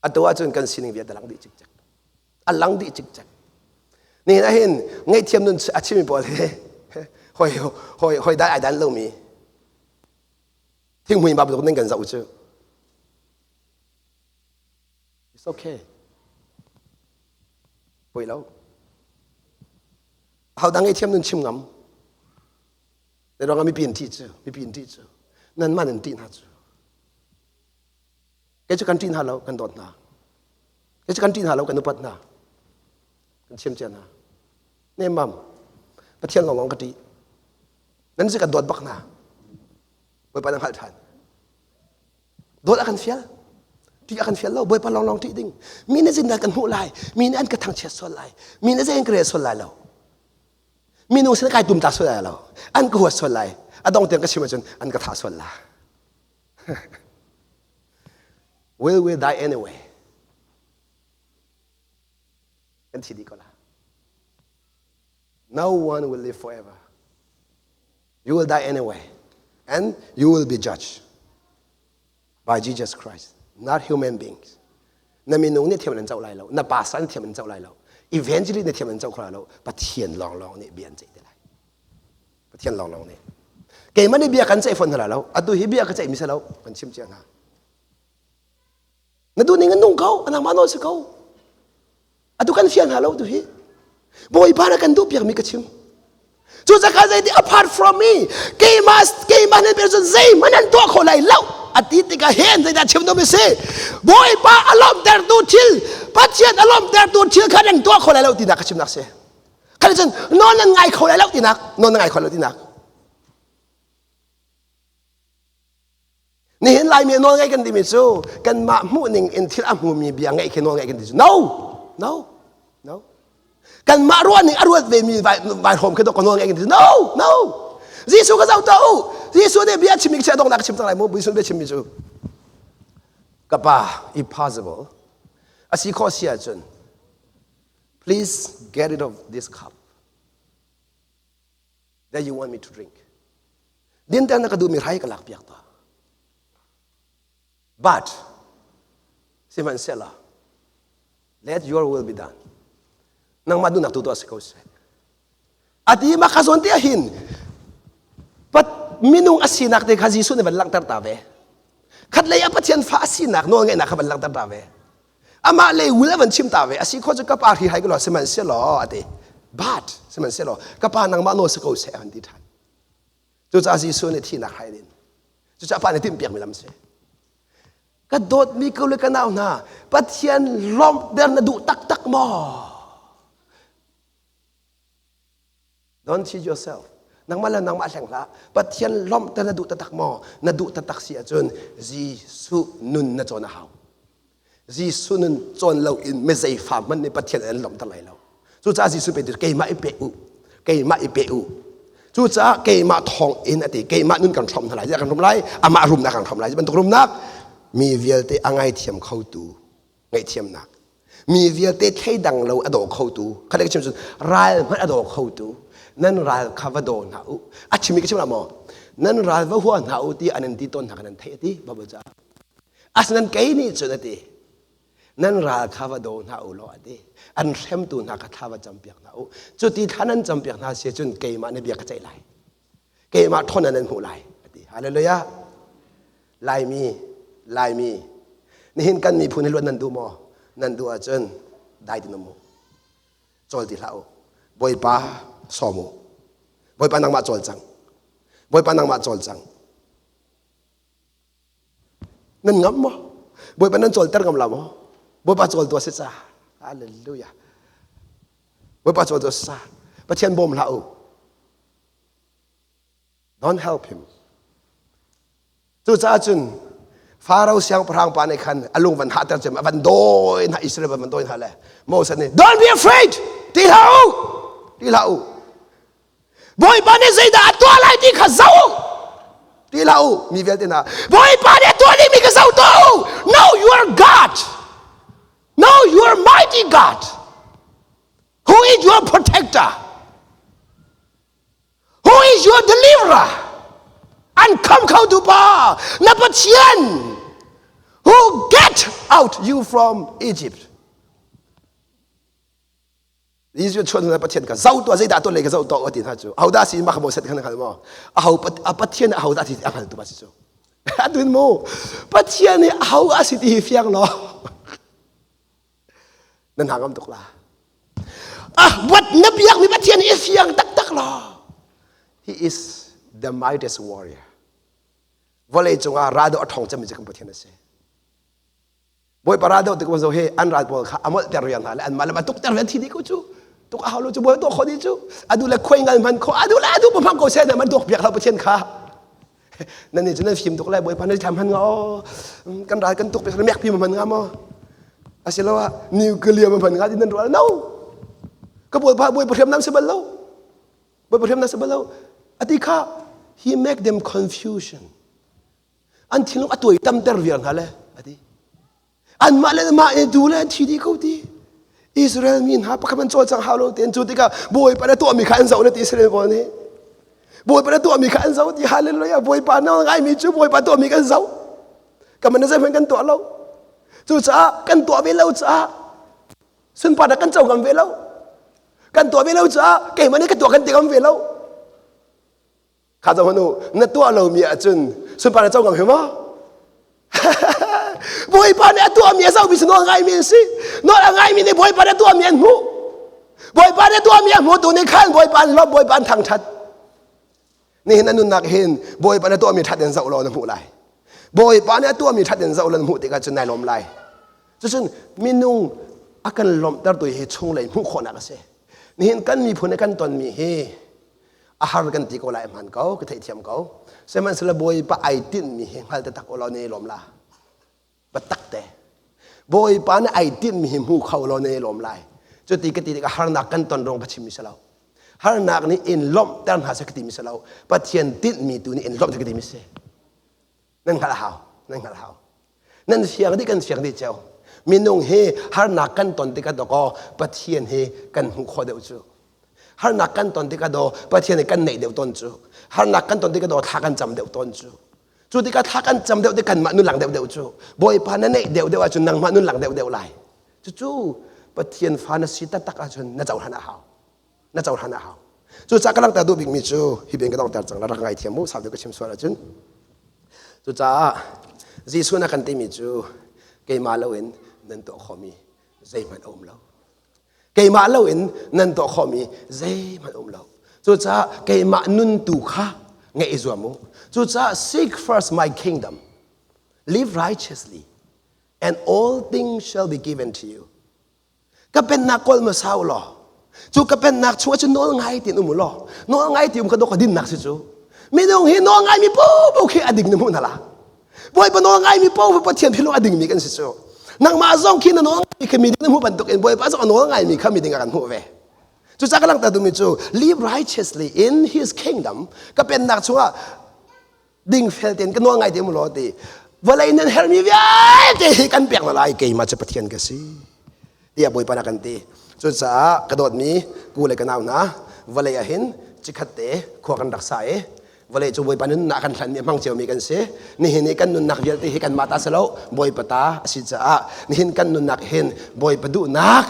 Atu ahcun kan sining vialte lang dih cikcek. A lang dih cikcek. Nihin ahhin ngaihthiam nun a chimmi pawl hi hoi hoi hoi dai ai dan lomi thinghmui ma bantuk ning kan zoh cu. It's okay. Poi lo. Ho dang ngaihthiam nun chim ngam. Te ruangah mipi an ṭih cu, mipi an ṭih cu. Nanmah nan ṭih hna cu. Kei cu kan ṭih hna lo, kan dawt hna. Kei cu kan ṭih hna lo, kan upat hna. Kan chim cia hna. Nemmam, Pathian lawnglawng ka ṭih. Nan cu kan dawt bak hna. Bawipa na hngalh ṭhan. Dawt a kan fial. Ṭih a kan fial lo. Bawipa lawnglawng ṭih ding. Mi nih zindan kan hmuh lai. Mi nih an ka thangchiat sual lai. Mi nih zei an ka rel sual lai lo. Minung sin kai tum ta sual lai lo. An ka huat sual lai. A dong tiang ka chim ahcun an ka thah sual la. Will we die anyway? Kan thi dih ko la. No one will live forever. You will die anyway. And you will be judged by Jesus Christ, not human beings. Na minung nih thiam an co lai lo. Na pastor nih thiam an co lai lo. Evangelist nih thiam an co kho lai lo. Pathian lawnglawng nih bia an ceih te lai. Pathian lawnglawng nih. Keimah nih bia kan ceih fawn hna lo. Atu hi bia ka ceih mi si lo. Kan chim cia hna. Na duh ning in nung ko. Nangmah nawl si ko. Atu kan fial hna lo tu hi. Bawipa na kan duh piak mi ka chim. Cu cakha zei ti apart from me keimah keimah nan person zeihmanh an tuah kho lai lo ati tikah hen zeidah chim dom si Bawipa a lawmhtertu thil Pathian a lawmhtertu thil kha nan tuah kho lai lo tinak ka chimnak si. Khan cun nawl nan ngai kho lai lo tinak nawl nan ngai kho lo tinak nihin laimi nawl ngai kan timi cu kanmah hmuh ning in thil a hmumi bia ngaih khi nawl ngaih kan ti cu no no no kanmah ruah ning a ruat ve mi vai hrawm khi dok nawl ngaih kan ti no no Jesuh ka zoh tuah u Jesuh nih bia chimmi khi donghnak ka chim cang lai mu Jesuh bia chimmi cu ka pa if possible a si khawh si ahcun Please get rid of this cup that you want me to drink. Din na ka duhmi hrai ka lak piak ta. But sihmanhsehlaw let your will be done. Nangmah duhnak tu tuah si ko seh. Ati ma kha zawn te hin pat minung a sinak te kha Jesuh nih van langhter ta ve. Khat lei ah Pathian fa a sinak nawl ngeihnak kha van langhter ta ve. Amah lei wul a van chim ta ve. A si kho cu ka pa hri hai ko law sihmanhsehlaw ati. But sihmanhsehlaw ka pa nangmah nawl si ko seh a van ti ṭhan. Cucaah Jesuh nih thihnak hai din. Cucaah pa nih timhpiakmi lam si. Ka dawtmi ko le ka nau hna, Pathian lawmhter na duh taktak maw? Don't cheat yourself. Nangmah le nangmah hleng hlah. Pathian lawmhter na duh taktak maw? Na duh taktak si ahcun Jesuh nun na cawn a hau. Jesuh nun cawn loin mizei fa hmanh nih Pathian an lawmhter lai lo. Cucaah Jesuh pe keimah i pe u. Keimah i pe u. Cucaah keimah thawng in a ti. Keimah nun kan hrawm hna lai. Kan rum lai. Amah rumnak kan hrawm lai. Bantuk rumnak mi vialte a ngaithiam khotu ngaihthiamnak mi vialte thleidang lo a daw khotu kha le ka chim cun ral hmanh a daw khotu nan ral kha va daw hna u a chimmi ka chim la maw nan ral va hua hna u ti an in ti tawn hna kan nan theih a ti Bible ca asinain kei nih cun a ti nan ral kha va daw hna u law a ti an hremtu hna kha thla va campiak hna u cu ti thla nan campiak hna si cun keimah na bia ka ceih lai keimah ṭhawn nan hmuh lai a ti hallelujah Laimi Laimi nihin kan miphun hi luat nan duh maw nan duh ahcun dai ti mu cawl ti hlah u Bawipa sawm u Bawipa nangmah cawl cang Bawipa nangmah cawl cang Nan ngam maw? Bawipa nan cawlter ngam la maw? Bawipa cawl tu a si ca. Hallelujah. Bawipa cawl tu a si ca. Pathian bawm hlah u. Don't help him. Cucaah cun Pharaoh siangpahrang pa nih khan a lung van hahter cem a van dawi hna Israel van dawi hna le Moses nih don't be afraid ti hlah u ti hlah u Bawipa nih zeidah a tuah lai ti kha zoh u ti hlah u mi vialte hna Bawipa nih a tuah dingmi kha zoh tuah u know your God know your mighty God who is your protector who is your deliverer an kham khotu pa na Pathian who get out you from Egypt Jesuh chuan na Pathian ka zoh tuah zeidah tuah lei ka zoh tuah ti hna cu ahodah si mah kha Moses khan hngal maw aho a Pathian aho dah ti a hngal tu ba si cu adun mu Pathian nih aho a si ti hi fiang law nan hna ngam tuk la ah what na biak mi Pathian i fiang taktak law he is the mightiest warrior vawlei cungah rado a ṭhawng cemmi cu kan Pathian a si Bawipa ra deuh tik zo he an ral pawl kha a molhter riang hna le anmah le mah tukter rian thi dih ko cu tuk a hau lo cu bawi tuah kho dih cu adu le khuai ngal hman kho adu le adu hmang ko seh na man tuak piak lo pathian kha nan nih cu nan fim tuk lai bawipa nan thlam hman nga o kan ral kan tuk piak mek pi man nga maw asiloah nuclear ma hman nga ti nan rual no ka bawipa bawipa hriam nam si bal lo bawipa hriam nam si bal lo ati kha he make them confusion An thinlung a tuai tamter viar hna le a ti. Anmah le mah in tu le an thi dih ko ti. Israel mi hna pakhat an cawlcang hau lo ten cu tikah Bawipa na tuahmi kha an zoh na ti Israel pawl nih. Bawipa na tuahmi kha an zoh ti hallelujah Bawipa na ngaimi cu Bawipa tuahmi kan zoh. Kan man zeihmanh kan tuah lo. Cucaah kan tuah ve lo caah sunparnak kan co ngam ve lo. Kan tuah ve lo caah keimah nih ka tuah kan ti ngam ve lo. Kha zoh hmanh u, na tuah lomi ahcun sunparnak co ngam hi maw? Bawipa nih a tuahmi a zohmi cu nawl ngaimi an si. Nawl a ngaimi nih Bawipa nih a tuahmi an hmuh. Bawipa nih a tuahmi a hmutu nih khan Bawipa an lawmh, Bawipa an thangṭhat. Nihin na nunnak hin Bawipa nih a tuahmi ṭhat in zoh law na hmuh lai. Bawipa nih a tuahmi ṭhat in zoh law na hmuh tikah cun nai lawm lai. Cucun minung a kan lawmhtertu hi chunglei hmuh khawhnak a si. Nihin kan miphun i kan tonmi hi a har kan ti ko lai hman ko ka theihthiam ko sihmanhsehlaw bawipa ai tinhmi hi hngal taktak u law ne lawm la biatak te bawipa nih ai tinhmi hi hmu kho law ne lawm lai cuti ka ti tikah harnak kan ton ruang ka chimmi si lo harnak nih in lawmhter hna seh ka timi si lo pathian tinhmi tu nih in lawmhter ka timi si nan hngalh hau nan hngalh hau nan fiang dih kan fiang dih cio minung hi harnak kan ton tikah dawkaw pathian hi kan hmuh khawh deuh cu harnak kan ton tikah daw pathian hi kan neih deuh tawn cu harnak kan ton tikah daw thla kan cam deuh tawn cu cu tikah thla kan cam deuh tik kanmah nun lang deuh deuh cu bawipa na neih deuh deuh ahcun nangmah nun lang deuh deuh lai cucu pathian fa na si taktak ahcun na cohlan a hau na cohlan a hau. Cucaah ka langhter duh bikmi cu hi bian ka donghter cang la rak ngaithiam mu sau deuh ka chim sual ahcun. Cucaah Jesuh na kan timi cu keimah loin nan tuah khawhmi zeihmanh a um lo. Keimah loin nan tuah khawhmi zeihmanh a um lo. Cucaah keimah nun tu kha ngeih i zuam u. Cucaah seek first my kingdom, live righteously, and all things shall be given to you. Ka pennak kawl hmasa u law cu ka pennak chung ahcun nawl ngai tein um u law nawl ngai ti um kha dawk ka dinnak si cu minung hi nawl ngai mi popo khi a ding na hmuh hna la Bawipa nawl ngai mi popo Pathian philung a ding mi kan si cu nangmah zong khi na nawl ngai mi kha mi ding na hmuh bantuk in Bawipa zong a nawl ngai mi kha mi ding a kan hmuh ve cucaah ka langhter duhmi cu live righteously in his kingdom ka pennak chungah dingfel tein ka nawl ngai te mu law ti vawlei nan hermi vialte hi kan pek na lai keimah cu Pathian ka si tiah Bawipa na kan ti cucaah ka dawtmi ku le ka nau hna vawlei ah hin cikhat te khua kan rak sa i vawlei cu Bawipa nunnak kan hlanmi hmang ciomi kan si nihin i kan nunnak vialte hi kanmah ta si lo Bawipa ta a si caah nihin kan nunnak hin Bawipa duhnak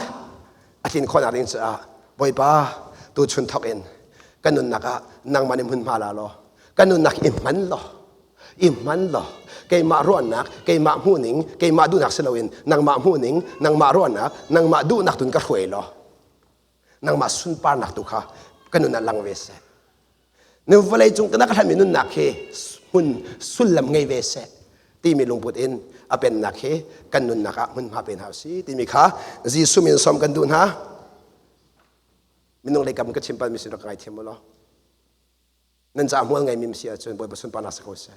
a tlin khawhnak ding caah Bawipa tuchun thawk in kan nunnak ah nangmah nih hmunhma la law kan nunnak i hman law i hman law keimah ruahnak keimah hmuhning keimah duhnak si loin nangmah hmuhning nangmah ruahnak nangmah duhnak tun ka hruai law nangmah sunparnak tu kha ka nun ah lang ve seh Nu vawlei cung kana ka hlanmi nunnak hi hmun sullam ngei ve seh timi lungput in a pennak hi kan nunnak ah hmunhma pe hna usih timi kha Jesuh min sawm kan duh hna. Minung lei kam ka chim palmi sin rak ngai thiam u law. Nan ca hmual ngeimi si ahcun Bawipa sunparnak si ko seh.